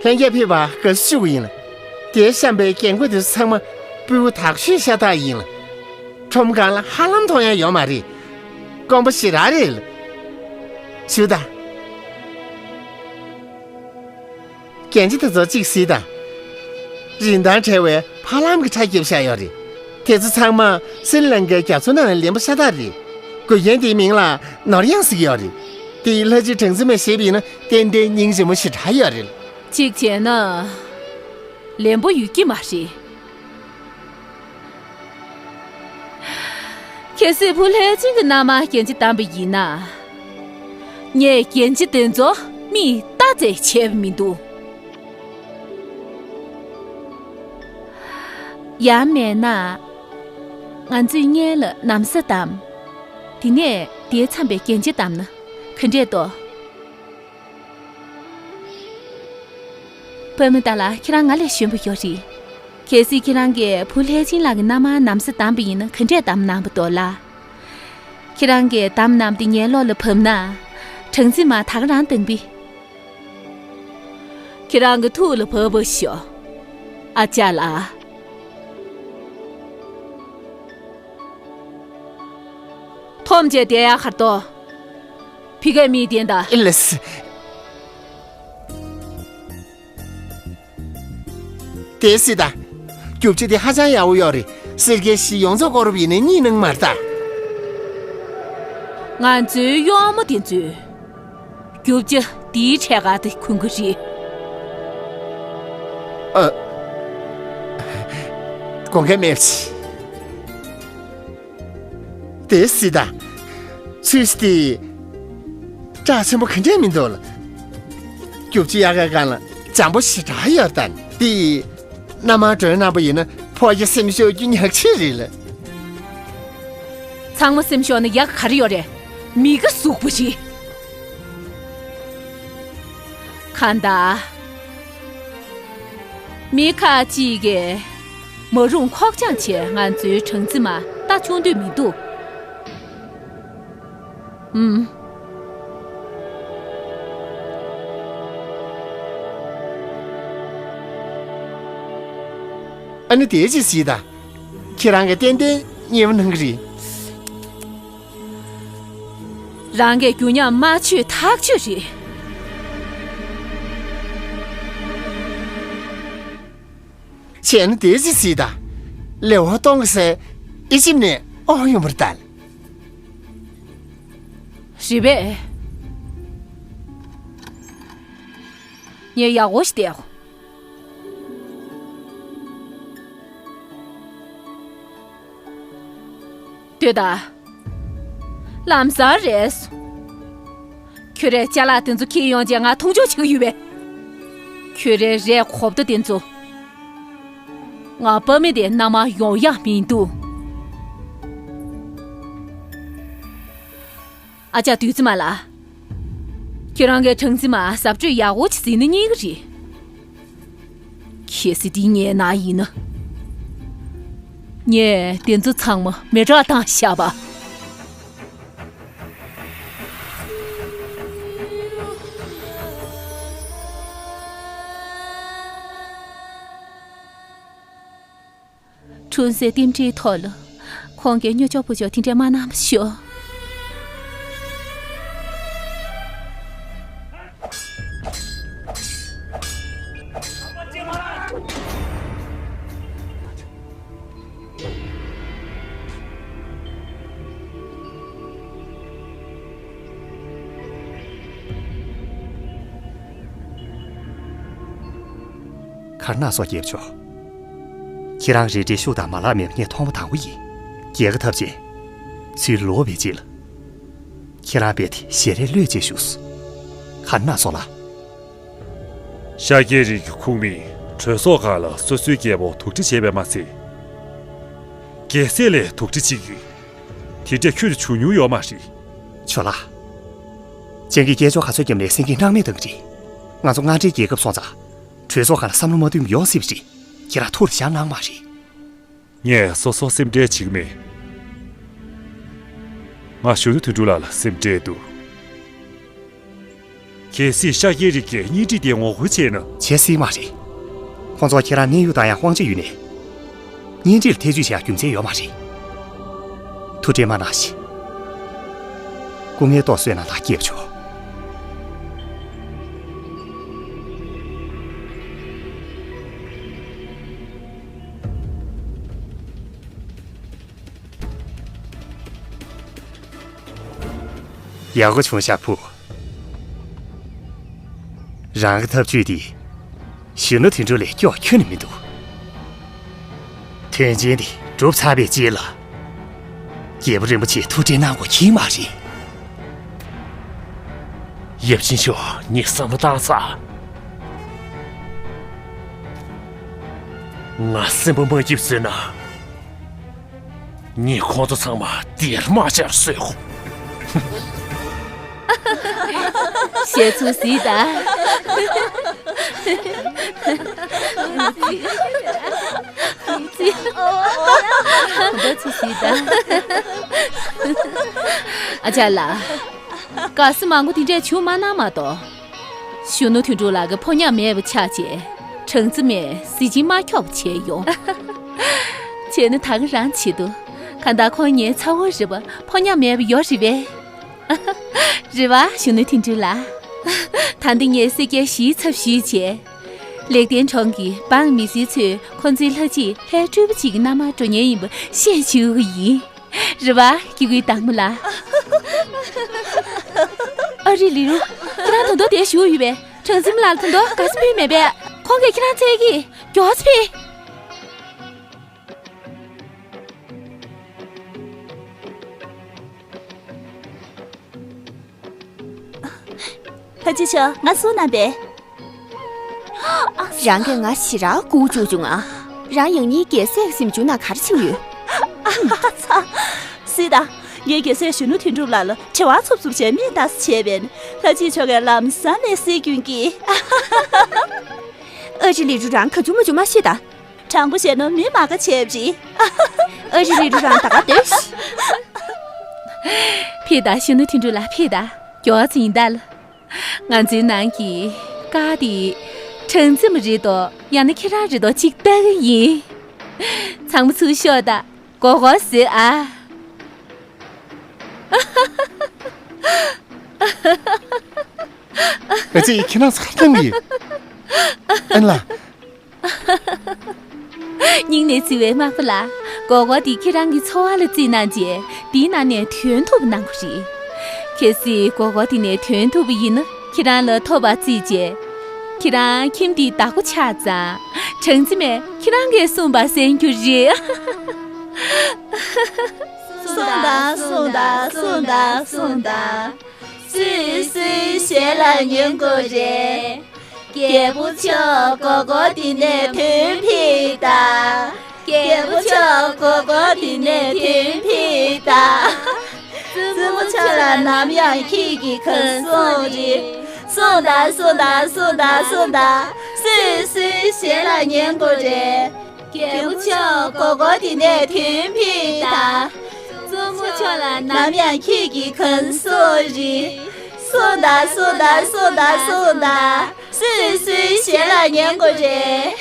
ལྷན་རྒྱས་ཕེབས་པར་དགའ་བསུ་ཞུ་གི་ཡིན། དེར་བཤམས་པའི་རྒྱན་གོས་དེ་ཚོ་ཚང་མ་སྤུས་ཀ་དག་ཤོས་ཤ་སྟག་ཡིན། ཁྲོམ་སྒང་ལ་ཧ་ལམ་མཐོང་ཡ་ཡོད་མ་རེད། དཀོན་པོ་ཞེ་དྲག་རེད། ཞུ་དང་། རྒྱན་ཆ་དེ་ཚོ་གཅིག་གཟིགས་དང་། རིན་ཐང་བྲལ་བའི་ཧ་ལམ་གྱི་ཁྲ་བརྒྱབ་བཞག་ཡོད་རེད། དེ་ཚོ་ཚང་མ་སྲིན་ལང་ཀའི་རྒྱ་མཚོ་ནང་ལ་ལེན་པ་ཤ་སྟག་རེད། མགུལ་རྒྱན་དེའི་མིང་ལ་ནོར་གཡང་ཟེར་གྱི་ཡོད་རེད། དེ་ཡི་ལྷ་རྗེ་གྲངས་འཛིན་མས་བཞེས་པ་ཡིན་ན་ཏན་ཏན་སྙིང་རྗེ་མོ་ཞེ་དྲག་ཡོད་རེད། གཅིག་བྱས་ན། ལེན་པོ་ཡོད་ཀྱི་མ་རེད། གལ་སྲིད་བུ་ལྷས་བྱིན་གྱི་མནའ་མར་རྒྱན་ཆ་བདམས་པ་ཡིན་ན། ངས་རྒྱན་ཆ་དེ་ཚོ་མིས་ལྟ་ཙམ་བྱས་པ་མི་འདུག་ཡང་མིན་ན། ང་ཚོས་སྔོན་ལ་ན་བཟའ་བདམས། དེ་ནས་དེའི་མཚམས་པའི་རྒྱན་ཆ་བདམས་ན་ག་འདྲས་འདུག་པདྨ་ཏཱ་ལ། ཁྱེད་རང་ང་ལས་གཞོན་པོ་ཡོད་རེད། གལ་སྲིད་ཁྱེད་རང་གིས་བུ་ལྷས་བྱིན་ལགས་ཀྱི་མནའ་མར་ན་བཟའ་བདམས་པ་ཡིན་ན་ག་འདྲས་བདམས་གནང་བ་འདུག་ལགས། ཁྱེད་རང་གིས་བདམས་གནང་བ་དེ་ངའི་བློ་ལ་བབས་ན། གྲངས་འཛིན་མ་ད་ག་རང་བཏང་པས། ཁྱེད་རང་གི་ཐུགས་ལ་བབས་པ་ཤོག་ཨ་ཅག་ལགས། འཐོམ་བྱས་བསྡད་ཡག་ག་རེ་འདུག་ཕ་གིའི་མིག་བསྟན་དང་། ཨེ་ལས། དེ་སྲིད་ད། རྒྱུ་ཆ་དེ་ཧ་ཅང་ཡག་པོ་ཡོད་རེད། སེར་སྐྱའི་གཞིས་ཡོངས་རྫོགས་སྐོར་རུབ་ཡིན་ནའི་གཉིད་གནང་མ་རེད་ད། ང་ཚོའི་གཡོག་མོ་དེ་ཚོས་རྒྱུ་ཆ་འདིའི་ཕྲད་ག་དེ་གོན་གི་རེད། ཨ། དགོངས་འགལ་མེད། དེ་སྲིད་ད། ཚུལ་དེ། སྐྲག་ཆེན་པོ་ག་འདྲས་མི་འདུག་ལ། རྒྱུ་ཆ་ཡག་ག་སྒང་ལ་འཇམ་པོ་ཞེ་དྲག་ཡོད་ད། དེ། མནའ་མ་སྒྲོན་གནང་པ་ཡིན་ན་ཕོ་རྒྱ་སེམས་ཤོར་རྒྱུ་ཉག་ཕྲ་རེད་ལ། ཚང་མ་སེམས་ཤོར་ན་ཡག་ག་རེ་ཡོད་རེད། མི་ག་ཟུག་པོ་ཞིག་གང་ལྟར། མི་ཁག་ཅིག་གིས་མ་རུངས་ཁོག་བཅངས་བྱས་ང་ཚོའི་སྦྲང་རྩི་མ་ལྟ་ཆུང་འདོད་མི་འདུག་ཨུམ། ཨ་ནི་དེ་ཅི་སྲིད་ད། ཁྱེད་རང་གིས་ཏན་ཏན་མཉེས་པོ་གནང་གི་རེད། རང་གིས་རྒྱུ་ཉམས་མ་བཅོས་ཐག་ཆོད་རེད། བྱས་ན་དེ་ཅི་སྲིད་ད། ལེའོ་ཏོང་གི་སྲས་ཨི་ཇིབ་ནས་ཨོ་ཡོང་བར་ལྟ། རེད་པས། ངས་ཡག་པོ་ཞིག་བལྟས། ལྟོས་དང་། ལམ་སང་རེད། ཁྱོད་རའི་ཅ་ལག་དེ་ཚོ་འཁྱེར་ཡོང་རྗེས་ང་མཐོང་ཆུང་བྱེད་ཀྱི་ཡོད་པས། ཁྱོད་རའི་རས་གོ་བརྡ་དེ་ཚོ། ང་པ་མེ་དེ་མནའ་མ་ཡོང་ཡག་མི་འདུག་ཨ་ཅག་བདུད་རྩི་མ་ལགས། ཁྱེད་རང་གིས་སྦྲང་རྩི་མ་གཟབ་སྤྲོས་ཡག་པོ་ཅིག་བྱས་ན་མཉེས་ཀྱི་རེད། གལ་སྲིད་འདི་ངའི་ནང་ཡིན་ན། ངས་དེ་ཚོ་ཚང་མ་མེ་སྲེག་བཏང་བཞག་པ། འཁྲུངས་སའི་རྟེན་འབྲེལ་ཐོག་ལ། ཁོང་གིས་སྨྱོ་ཆོག་པོ་ཆོག་དེ་འདྲས་མ་གནང་བ་ཤོག་གར་ནག་སོགས་རྒྱལ་མཆོག་ཁྱེད་རང་རེ་འདྲའི་ཤུགས་དང་མ་ལག་མེད་པ་ངས་མཐོང་བ་དང་པོ་ཡིན། རྒྱལ་ཁ་ཐབས་ཆེ། ཚུར་ལོག་པའི་རྗེས་ལ། ཁྱེད་རང་རྦད་དེ་ཞལ་རས་གློད་ཅེས་ཞུས། གར་ནག་སོགས་ལ། ཤཱཀྱའི་རིགས་ཀྱི་ཁུངས་མེད་གྲོས་ཚོགས་ཁག་ལ་སོ་སོའི་རྒྱལ་པོ་དུག་སྦྲེལ་བྱས་པས་མ་ཚད། རྒྱལ་སྲས་ལས་དུག་སྦྲེལ་བྱེད་རྒྱུ། དེ་འདྲས་ཁྱོན་ནས་བྱུང་མྱོང་ཡོད་མ་རེད། ཇོ་ལགས། སྤྱང་ཀིས་སྐད་ཅོར་ག་ཚོད་བརྒྱབ་ནའི་སེང་གེས་སྣང་མེད་བཏང་གི་རེད། ང་ཚོ་མངའ་འབྲེལ་རྒྱལ་ཁབ་སོང་ཙང་། གྲོས་ཚོགས་ཁག་ལ་བསམ་བློ་མ་བཏོན་པ་ཡོང་སྲིད་པ་རེད། ཁྱེད་རང་ཐུགས་ལ་བཞག་གནང་མ་རེད། ངས་སོ་སོར་སེམས་ཁྲལ་བྱེད་ཀྱི་མེད། ང་གཞོན་ནུ་དོན་གྲུབ་ལགས་ལ་སེམས་ཁྲལ་འདུག་གལ་སྲིད་ཤཱཀྱའི་རིགས་ཀྱིས་གཉེན་སྒྲིག་དེ་ངོ་རྒོལ་བྱས་ན། བྱེད་སྲིད་མ་རེད། ཁོང་ཚོར་ཁྱེད་རང་གནས་ཡུལ་དང་ཡང་དབང་ཆ་ཡོད་ནའི། གཉེན་སྒྲིག་ལ་ཐེ་བྱུས་བྱེད་ཡག་རྒྱུ་མཚན་ཡོད་མ་རེད། ཐུགས་ཁྲལ་མ་གནང་ཞིག་སྐུ་ངལ་ཏོག་གསོས་གནང་དང་། སྐྱེས་མཆོག་ཡག་པོ་བྱུང་ཤག་བུ། རང་གི་ཐབས་ཇུས་དེ། གཞོན་ནུ་དོན་གྲུབ་ལས་སྐྱོ་ཁྱོན་ནས་མི་འདུག་དོན་ཆེན་དེ་གྲུབ་ཚར་བའི་རྗེས་ལ། རྒྱལ་པོ་རིན་པོ་ཆེས་ཐུགས་ཁྲལ་གནང་དགོས་ཀྱི་མ་རེད། ཡབ་ཆེན་མཆོག་ངས་བསམ་བློ་བཏང་ཚར། ང་སེམས་པ་མ་སྐྱིད་ཟེར་ན། ངས་ཁོང་ཚོ་ཚང་མ་དེར་མ་བཅར་བཟོས་གོ། ཞེ་ཚུགས་ཟིག་ད། ཚུགས་ཟིག་ད། ཨ་ཅག་ལགས། དགའ་བསུ་མང་པོ་དེ་འདྲས་བྱུང་མ་གནང་མ་གཏོགས། གཞོན་ནུ་དོན་གྲུབ་ལགས་ཀྱི་ཕོ་ཉ་མེད་པ་ཆགས་རྗེས་སྦྲང་རྩི་མས་གཟི་བྱིན་མ་འཁྱོག་པ་བྱས་ཡོང་། བྱས་ན་ད་ག་རང་བྱེད་དོ། གང་ལྟར་ཁོང་ངའི་ཚ་བོ་རེད་པ། ཕོ་ཉ་མེད་པ་ཡོད་རེད་པས། རེད་པ། གཞོན་ནུ་དོན་གྲུབ་ལགས། ད་འདི་ངས་སེར་སྐྱའི་གཞིས་ཚབ་ཞུས་བྱས། ལེགས་ལྡན་གྲོང་གི་འབངས་མི་སེར་ཚོས་ཁོང་ཚོའི་ལྷ་རྗེ་ལྷའི་སྤྲུལ་པ་ཅིག་གི་མནའ་མར་འགྲོ་མཁན་ཡིན་པ་བཤད་བཅུག་གི་ཡིན། རེད་པ། སྐྱེ་དགུའི་བདག་མོ་ལགས། ཨ་རི་ལི་རུ། ཁྱེད་རང་ད་དུང་དེར་བཞུགས་ཡོད་པས། གྲངས་འཛིན་མ་ལགས་ད་དུང་དགའ་བསུ་ཕུལ་མེད་པས། ཁོང་གིས་ཁྱེད་རང་འཚོལ་གྱིས། མགྱོགས་སེ་ཕེབས། ལྷ་ཆེ་ཤོས། ང་སུ་ན་པས། རང་གིས་ང་ཞེ་དྲག་སྒུག་བཅུག་བྱུང་ང་། རང་ཡང་སྙིང་རྒྱལ་སྲས་ཀྱི་གཟིམ་ཆུང་ནང་ག་རེ་བྱེད་ཡོད། ཨ་ཚ། སྲིད་ད། ངས་རྒྱལ་སྲས་གཞོན་ནུ་དོན་གྲུབ་ལགས་ལ་དྲི་བ་འཚུབ་འཚུབ་བྱས་མིག་ལྟ་ས་བྱས་པས། ལྷ་ཆེ་ཤོས་ཀྱིས་ལམ་སང་ནས་སྲིད་རྒྱུན་གྱི། ཨ་ཅེ་ལི་རུ། རང་ག་ཚོད་མ་བྱུང་མ་ཤེས་ད། དྲང་པོ་བཤད་ན་མི་མ་དགའ་བྱས་པ་རེད། ཨ་ཅེ་ལི་རུ། རང་ད་ག་སྡོད་ཤིག་ཕེབས་ད། གཞོན་ནུ་དོན་གྲུབ་ལགས། ཕེབས་ད། མགྱོགས་ཙམ་ཡིན་ད་ལ། ང་ཚོའི་ནང་གི་ཀ་དེ་གྲངས་འཛིན་མ་རེད་དོ། ཡང་ན་ཁྱེད་རང་རེད་དོ། གཅིག་ལྟ་གི་ཡིན། ཚང་མ་ཚུར་ཤོག་ད། མགོ་སྐོར་བཟོས་ཨ། ཨ་ཙི། ཁྱེད་རང་ཚ་གཏམ་གྱིས། ཨན་ལ། སྙིང་ནས་བརྩེ་བའི་མག་པ་ལགས། མགོ་སྐོར་འདི་ཁྱེད་རང་གི་འཚོ་བ་ལ་བརྩིས་གནང་རྗེས། འདིའི་ནང་ནས་དོན་ཐུབ་པ་གནང་དགོས་རེད། གལ་སྲིད་མགོ་སྐོར་འདི་ནས་དོན་ཐུབ་པ་ཡིན་ན། ཁྱེད་རང་ལ་ཐོབ་པ་བརྩིས་རྗེས། ཁྱེད་རང་ཁྱིམ་འདིའི་བདག་པོ་ཆགས་ཙང་། གྲངས་འཛིན་མས་ཁྱེད་རང་གིས་གསུངས་པ་གསན་རྒྱུ་རེད། གསུངས་དང་། གསུངས་དང་། གསུངས་དང་། གསུངས་དང་། སུས་སུའི་ཞལ་ལ་ཉན་དགོས་རེད། རྒྱལ་པོ་མཆོག། མགོ་སྐོར་འདི་ནས་དོན་ཕུད་དང་། རྒྱལ་པོ་མཆོག། མགོ་སྐོར་འདི་ནས་དོན་ཕུད་དང་། བཙུན་མོ་མཆོག་ལ་ནམ་ཡང་ཁྱེད་ཀྱི་གང་སོང་རེད། གསུངས་དང་། གསུངས་དང་། གསུངས་དང་། གསུངས་དང་། སུས་སུའི་ཞལ་ལ་ཉན་དགོས་རེད། རྒྱལ་པོ་མཆོག། མགོ་སྐོར་འདི་ནས་དོན་ཕུད་དང་། བཙུན་མོ་མཆོག་ལ་ནམ་ཡང་ཁྱེད་ཀྱི་གང་སོང་རེད། གསུངས་དང་། གསུངས་དང་། གསུངས་དང་། གསུངས་དང་། སུས་སུའི་ཞལ་ལ་ཉན་དགོས་རེད།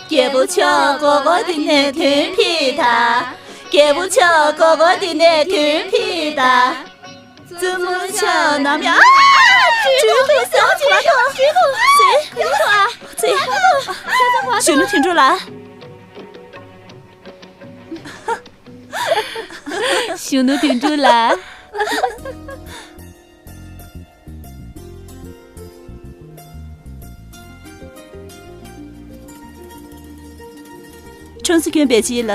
རྒྱལ་པོ་མཆོག། མགོ་སྐོར་འདི་ནས་དོན་ཕུད་དང་། རྒྱལ་པོ་མཆོག། མགོ་སྐོར་འདི་ནས་དོན་ཕུད་དང་། བཙུན་མོ་མཆོག་ནམ་ཡང་། ཨ། བྲོས་ཐུབ་སོང་། བྲོས་ཐུབ་སོང་། བྲོས་ཐུབ་ཨ། བྲོས་ཐུབ། གཞོན་ནུ་དོན་གྲུབ་ལགས། གཞོན་ནུ་དོན་གྲུབ་ལགས། གྲངས་སུ་གྱོན་པའི་རྗེས་ལ།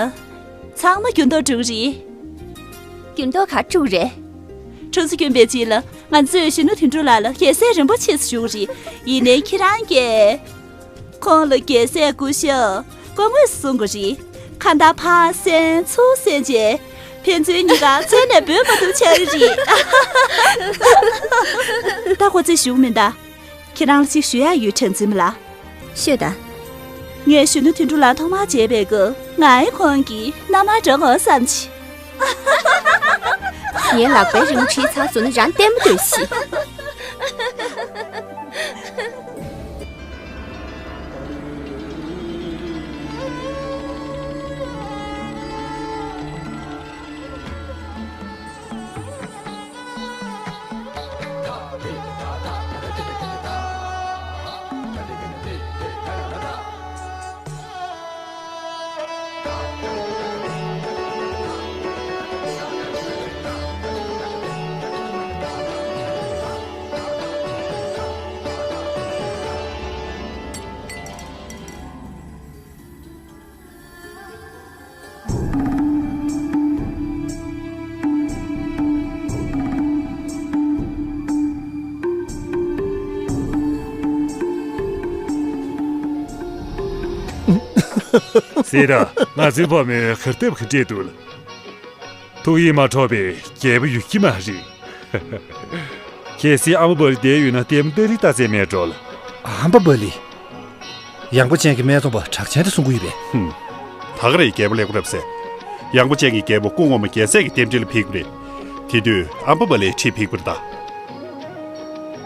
ཚང་མ་འགྱུར་ལྡོག་འགྲོ་གི་རེད། འགྱུར་ལྡོག་ག་འགྲོ་གི་རེད། གྲངས་སུ་གྱོན་པའི་རྗེས་ལ། ང་ཚོས་གཞོན་ནུ་དོན་གྲུབ་ལགས་ལ་རྒྱལ་སྲས་རིན་པོ་ཆེ་ཞུ་གི་རེད། ཡིན་ནའི་ཁྱེད་རང་གིས། ཁོང་ལ་རྒྱལ་སྲས་སྐུ་ཞབས་སྐུ་ངོས་སུ་གསུང་དགོས་རེད། ཁ་བརྡ་ཕར་གསན་ཚུར་གསན་བྱས། ཕན་ཚུན་གཉིས་ཀ་རྩད་ནས་འབུད་མ་ཐུབ་ཆགས་ཀྱི་རེད། ད་ཁོ་ཚོས་ཞུ་གི་མིན་ད། ཁྱེད་རང་ལ་ཅིག་ཞུ་ཡག་ཡོད། གྲངས་འཛིན་མ་ལགས། ཤོད་ད། ངས་གཞོན་ནུ་དོན་གྲུབ་ལགས་ཐོག་མར་མཇལ་བའི་སྐབས། ང་ཡིས་ཁོང་གི་མནའ་མར་འགྲོ་དགོས་བསམ་བྱས། ངའི་ལག་པའི་རིང་བྲིས་ཚར་སོང་ན་རང་བསྟན་མ་སྡོད་ཤིག་སྲིད་ད། ང་ཚོའི་བུ་མོས་གར་སྟབས་ག་འདྲས་འདུག་ལ། ཐུགས་ཡིད་མ་འཕྲོག་པའི་རྒྱལ་པོ་ཡོད་ཀྱི་མ་རེད། གལ་སྲིད་ཨ་མ་བ་ལི་བསྡད་ཡོད་ན། ལྟད་མོ་ལྟ་རིན་ལྟ་ཚད་མེད་འགྲོ་ལ། ཨམ་པ་བ་ལི། ཡངས་པོ་ཅན་གྱི་སྨད་འཚོང་པ་གྲགས་ཅན་དེ་གསུང་གི་ཡོད་པས། ཧུམ། ད་ག་རེ་རྒྱལ་པོ་ལེགས་པོ་རབ་ཟེར། ཡངས་པོ་ཅན་གྱི་རྒྱལ་པོ་སྐུ་ངོ་མ་རྒྱལ་སྲས་ཀྱི་རྟེན་འབྲེལ་ལ་ཕེབས་ཀྱི་རེད། དེ་དུས་ཨམ་པ་བ་ལིའི་ཁྲིར་ཕེབས་ཀྱི་རེད་ད།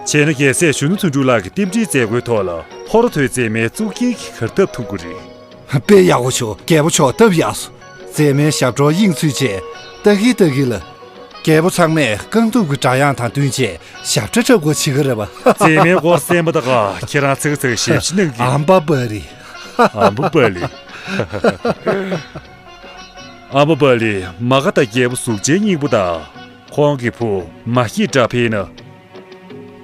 བྱས་ན་རྒྱལ་སྲས་གཞོན་ནུ་དོན་གྲུབ་ལགས་ཀྱི་རྟེན་འབྲེལ་མཛད་སྒོའི་ཐོག་ལ། ཧོར་ཐོའི་མཛེས་མའི་གཙུག་རྒྱན་གྱི་གར་སྟབས་ཐུག་གི་རེད། དཔེ་ཡག་པོ་བྱུང་། རྒྱལ་པོ་མཆོག་སྟབས་ཡག་སོང་། མཛེས་མའི་ཞབས་བྲོ་དབྱིངས་ཚུད་བྱས། ལྟ་གིན་ལྟ་གིན་ལ། རྒྱལ་པོ་ཚང་མས་རྐང་གདུབ་ཀྱི་སྒྲ་དབྱངས་དང་བསྟུན་བྱས་ཞབས་བྲོ་འཁྲབ་དགོས་བྱེད་ཀྱི་རེད་པ། མཛེས་མའི་སྐོར་གསན་པ་དང་། ཁྱེད་རང་ཚིག་ཚིག་ཞིབ་ཞིབ་གནང་གི། ཨམ་པ་བ་ལི། ཨམ་པ་བ་ལི། ཨམ་པ་བ་ལི། མ་ག་དང་རྒྱལ་པོ་གཟུགས་ཅན་སྙིང་པོ་དང་། ཁོང་གི་བུ་མ་ཧི་དྲག་ཕེ་ན།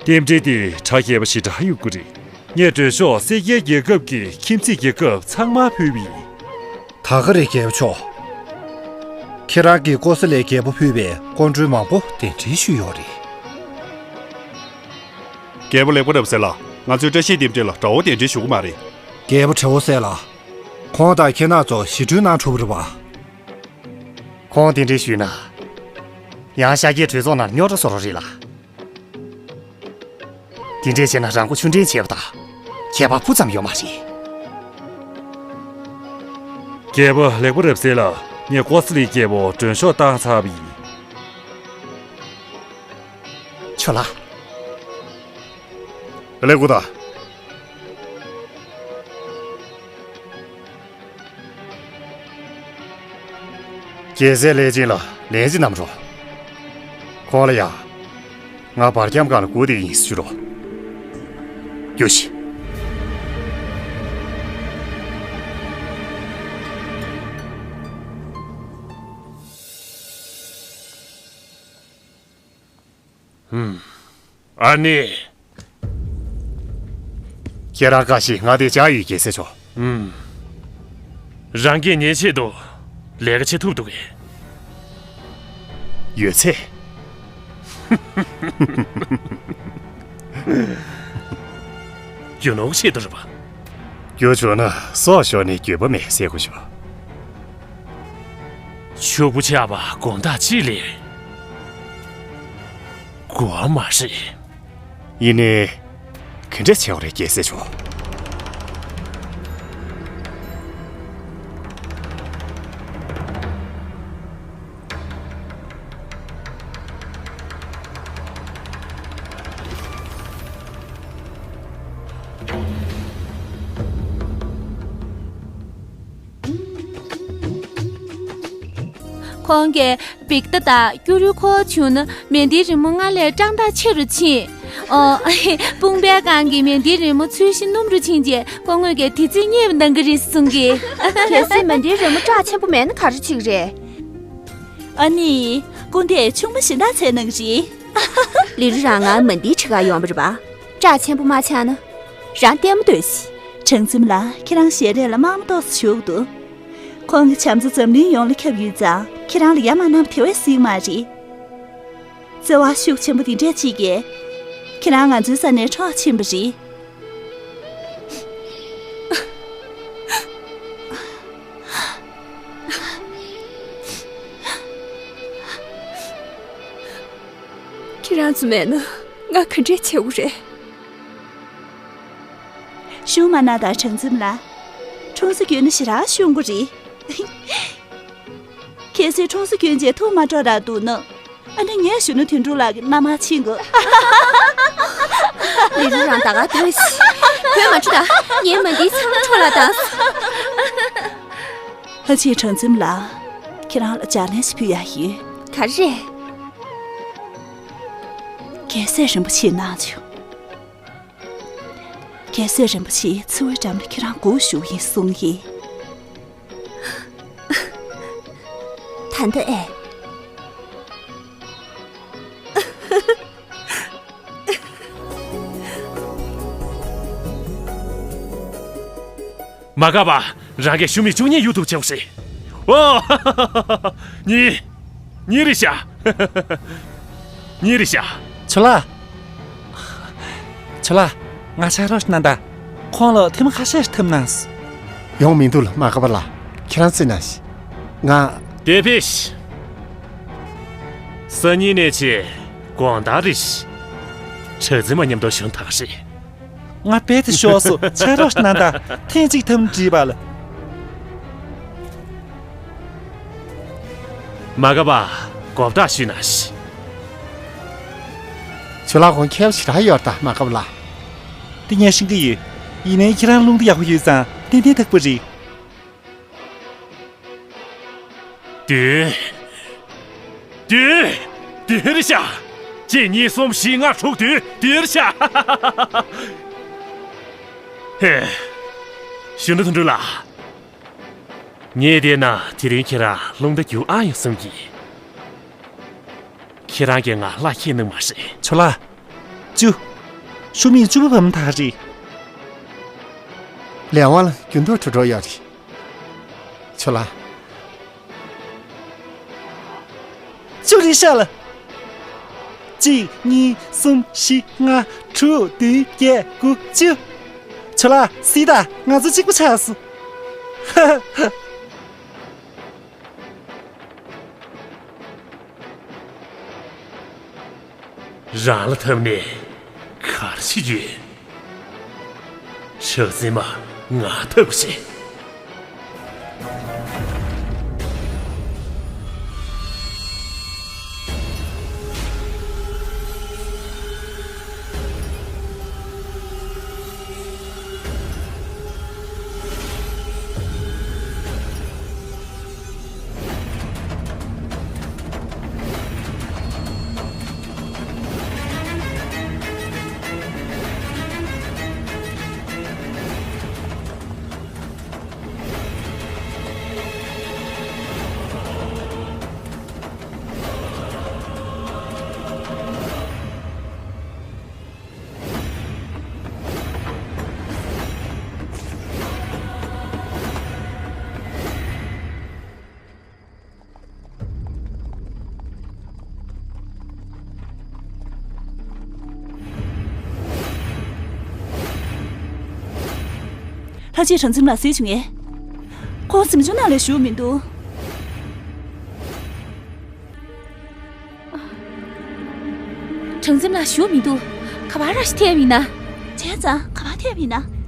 རྟེན་འབྲེལ་དེ་གྲ་རྒྱས་པ་ཞེ་དྲག་ཡོད་ཀྱི་རེད། ངས་མགྲོན་ཤོག་སེར་སྐྱའི་རྒྱལ་ཁབ་ཀྱི་ཁྱིམ་མཚེས་རྒྱལ་ཁབ་ཚང་མར་ཕུལ་བ་ཡིན། ད་ག་རེད་རྒྱལ་པོ་མཆོག་ཁྱེད་རང་གིས་ཀོ་ས་ལའི་རྒྱལ་པོ་ཕུལ་བའི་སྐུ་མགྲོན་མང་པོ་གདན་འདྲེན་ཞུས་ཡོད་རེད། རྒྱལ་པོ་ལེགས་པོ་རབ་གསལ་ལགས། ང་ཚོའི་བཀྲ་ཤིས་རྟེན་འབྲེལ་ལ་དགྲ་བོ་གདན་འདྲེན་ཞུ་གི་མ་རེད། རྒྱལ་པོ་བྲེ་བོ་གསལ་ལགས། ཁོང་དང་ཁྱེད་རྣམ་ཚོ་ཞི་གྲོས་གནང་ཐུབ་རེད་པ། ཁོང་གདན་འདྲེན་ཞུས་ན། ཡང་ཤཱཀྱའི་གྲོས་ཚོགས་ནང་རྙོག་དྲ་བཟོ་རོགས་རེད་ལ། དེ་འདྲས་བྱས་ན་རང་མགོ་ཆུང་འདྲེན་བྱས་པ་དང་ཁྱད་པར་སྤུ་ཙམ་ཡོད་མ་རེད། རྒྱལ་པོ་ལེགས་པོ་རབ་གསལ་ལགས། ངས་ཀོ་ས་ལའི་རྒྱལ་པོ་མགྲོན་ཤོག་བཏང་ཚར་བ་ཡིན། ཆོ་ལ། ལེགས་པོ་དང་། རྒྱལ་སྲས་ལྷས་བྱིན་ལ་ལན་ཅིག་གནང་རོགས། ཁོང་ལ་ཡང་། ང་བར་ཁྱམས་སྒང་ལ་སྒུག་བསྡད་ཀྱི་ཡིན་ཟེར་ཞུ་རོགས། རྒྱུགས་ཤིག་ཨ་ནེ། ཁྱེད་རང་བཀའ་བཞིན་ང་དེ་བཅར་ཡོད་རྒྱལ་སྲས་མཆོག་ཨུམ། རང་གིས་ངའི་ཆེད་དུ་ལས་ཀ་བྱེད་ཐུབ་འདུག་གས། ཡོད་ཚད། རྒྱུ་ནོར་ཆེད་དུ་རེད་པ། རྒྱུ་བྱུང་ན་སྲོག་ཤོར་ནས་འགྱོད་པ་མེད་ཟེར་གོ་ཞོ། ཕྱུག་པོ་ཆགས་པ་དགོང་དག་གཅིག་ལས་དགོས་མ་རེད། ཡིན་ནའི། ག་འདྲ་བྱེད་དགོས་རེད་རྒྱལ་སྲས་མཆོག་ཁོང་གིས་བིག་ཏ་དང་ཀུ་རུ་ཁོ་བྱུང་ན་མེ་མདའི་རི་མོ་སྔར་ལས་བཀྲག་མདངས་ཆེ་རུ་ཕྱིན། ཨོ། དཔུང་པའི་སྒང་གི་མེ་མདའི་རི་མོ་ཚོས་གཞི་སྣུམ་རུ་ཕྱིན་རྗེས་སྐུ་ངོས་ཀྱིས་དེ་ཚོས་རྙེད་པ་གནང་གི་རེད་གསུང་གི། གལ་སྲིད་མེ་མདའི་རི་མོ་བཀྲག་ཆེན་པོ་མེད་ན་ག་རེ་བྱེད་ཀྱི་རེད། ཨ་ནི། སྐུ་འདས་ཆུང་མ་གཞན་དག་ཚད་གནང་གི་རེད། ལི་རུ་རང་ང་མེ་མདའི་ཁྲི་ཁར་ཡོང་བ་རེད་པ། བཀྲག་ཆེན་པོ་མ་ཆགས་ན། རང་ལྟད་མོ་ལྟོས་ཤིག་གྲང་འཛིན་ལགས། ཁྱེད་རང་ཞལ་རས་ལ་དམར་མོ་ཏོག་ཙམ་བྱུགས་འདུག་ཁོང་གི་བྱམས་བརྩེ་འཛམ་གླིང་ཡོངས་ལ་ཁྱབ་ཡོད་ཙང་ཁྱེད་རང་ལ་ཡ་མ་བསྣམས་དེ་བས་སྲིད་མ་རེད། བརྩེ་བ་ཤུགས་ཆེན་པོ་འདི་འདྲས་གཅིག་གིས། ཁྱེད་རང་ང་ཚོའི་ས་ནས་འཕྲོག་ཕྱིན་པ་རེད། ཁྱེད་རང་ཚོ་མེད་ན་ང་ག་འདྲས་བྱེད་དགོས་རེད། ཤུ་མ་ན་དང་གྲང་འཛིན་ལགས། འཁྲུངས་ས་བརྒྱུད་ནས་ཞེ་དྲག་ཤུགས་པོ་རེད། གལ་སྲིད་འཁྲུངས་ས་བརྒྱུད་རྗེས་ཐུགས་མ་སྤྲོ་རག་འདུག་ན། ཨ་ནི་ངས་གཞོན་ནུ་དོན་གྲུབ་ལགས་ཀྱི་མནའ་མར་ཕྱིན་དགོས། ལི་རུ་རང་ད་ག་སྡོད་ཤིག་བོད་མ་འཁྲུག་ད། ངའི་མ་འདིའི་ཚང་འཕྲོ་ལ་བཏང་སོང་། ལྷ་རྗེ་གྲང་འཛིན་ལགས། ཁྱེད་རང་ལ་ལྗགས་ལན་ཞིག་ཕུལ་ཡ་ཡོད། ག་རེ་རེད། རྒྱལ་སྲས་རིན་པོ་ཆེ་གནང་བྱུང་། རྒྱལ་སྲས་རིན་པོ་ཆེས་ཚེ་བའི་འགྲམ་ལ་ཁྱེད་རང་སྒུག་བཞུགས་ཡིན་གསུངས་ཡིན། ད་ལྟ་ཨེ། མ་འགག་པ། རང་གིས་ཞུ་མི་བཅུ་གཉིས་ཡུལ་དུ་བྱེད་དགོས་ཤེ། ཨོ། གཉིས། གཉིས་རེད་ཤག་གཉིས་རེད་ཤག་ཆོ་ལགས། ཆོ་ལགས། ང་ཕྱག་རོགས་ཤིག་གནང་དང་། ཁོང་ལ་ཐེངས་མ་ཁ་ཤས་ཤིག་ཐུབ་གནང་། ཡོང་མི་འདུག་ལ་མ་འགག་པ་ལགས། ཁྱེད་རང་རྩིས་གནང་ཞིག་ང་། དེ་ཕེ་ཤི། སང་ཉིན་ནས་བྱས་དགོང་དག་རེད་ཤག་གྲགས་འཛིན་མ་མཉམ་དུ་བཞུགས་ཐག་རེད། ང་རྦད་དེ་ཤོག་སོ་ཆ་རོགས་གནང་དང་ཐེངས་གཅིག་ཐམ་བྲིས་པ་ལ། མ་འགག་པ། གོ་བརྡ་ཞུས་ན་ཤི། ཆུ་ལག་ཁོང་ཁྱེད་ཞེ་དྲག་ཡོད་ད་མ་འགག་པ་ལ། དེ་ངས་ཤེས་ཀྱི་ཡོད། ཡིན་ནའི་ཁྱེད་རང་རླུང་རྟ་ཡག་པོ་ཡོད་ཙང་ཏན་ཏན་ཐུག་པ་རེད། དེ། དེ། དེ་རེད་ཤག་གཅིག་གཉིས་གསུམ་བཞི་ལྔ་དྲུག་དེ་དེ་རེད་ཤག་ཧེ། གཞོན་ནུ་དོན་གྲུབ་ལགས། ངས་བལྟས་ན་དེ་རིང་ཁྱེད་རང་རླུང་རྟ་རྒྱུག་ཨ་ཡོང་བསམ་གྱི། ཁྱེད་རང་གིས་ང་ལག་འཁྱེར་གནང་མ་རེད། ཇོ་ལགས། བཅུ། ཤོག་མིག་བཅུ་པ་བབས་མ་ཐག་རེད། ལས་དབང་ལ་འགྱུར་ལྡོག་འགྲོ་འགྲོ་ཡོད་རེད། ཇོ་ལགས། བཅུ་རེད་ཤག་ལགས། གཅིག་གཉིས་གསུམ་བཞི་ལྔ་དྲུག་བདུན་བརྒྱད་དགུ་བཅུ། ཇོ་ལགས་གཟིགས་དང་། ང་ཚོ་གཅིག་པ་ཆགས་སོང་། རང་ལ་འཐམས་ནས་ག་རེ་བྱེད་རྒྱུ་ཡོད། ཆགས་སེམས་མ་ང་འཐབ་ཀྱི་བྱེད། ལྷ་རྗེས་གྲངས་འཛིན་ལགས་བསུ་བྱུང་ངས། ཁོང་གཟིམ་ཆུང་ནང་ལ་བཞུགས་མི་འདུག་གྲངས་འཛིན་ལགས་བཞུགས་མི་འདུག་ག་པར་ར་ཞིག་ཐེབས་ཡིན་ན། བྱས་ཙང་ག་པར་ཐེབས་ཡིན་ན།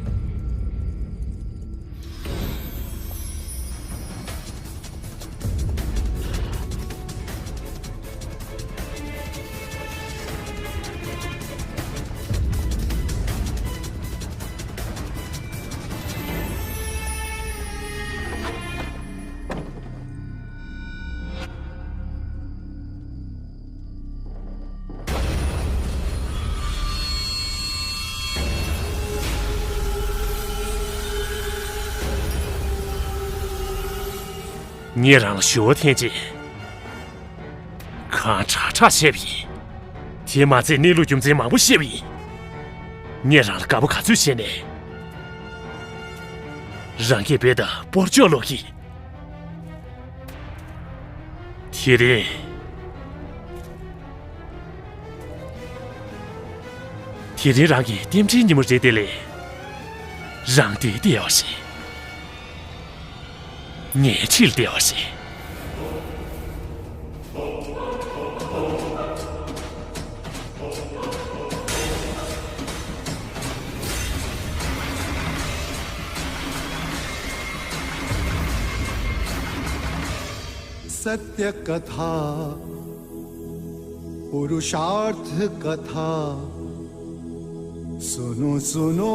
ངས་རང་ལ་ཞུ་བ་འཐེན་རྗེས། གང་དྲག་དྲག་བཤད་པ་ཡིན། དེ་མ་ཚད་གནས་ལུགས་རྒྱུ་མཚན་མང་པོ་བཤད་པ་ཡིན། ངས་རང་ལ་དགའ་པོ་ག་ཚོད་བྱས་ནས། རང་གིས་རྦད་དེ་སྤོར་གཅོག་ལོག་གི། དེ་རིང་། དེ་རིང་རང་གི་རྟེན་འབྲེལ་ཉིན་མོ་རེད་དེ་ལས། རང་འདིར་བསྡད་པ་རེད། ངའི་འཁྲིས་ལ་བསྡད་པ་རེད། सत्य कथा, पुरुषार्थ कथा, सुनो सुनो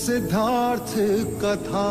सिद्धार्थ कथा।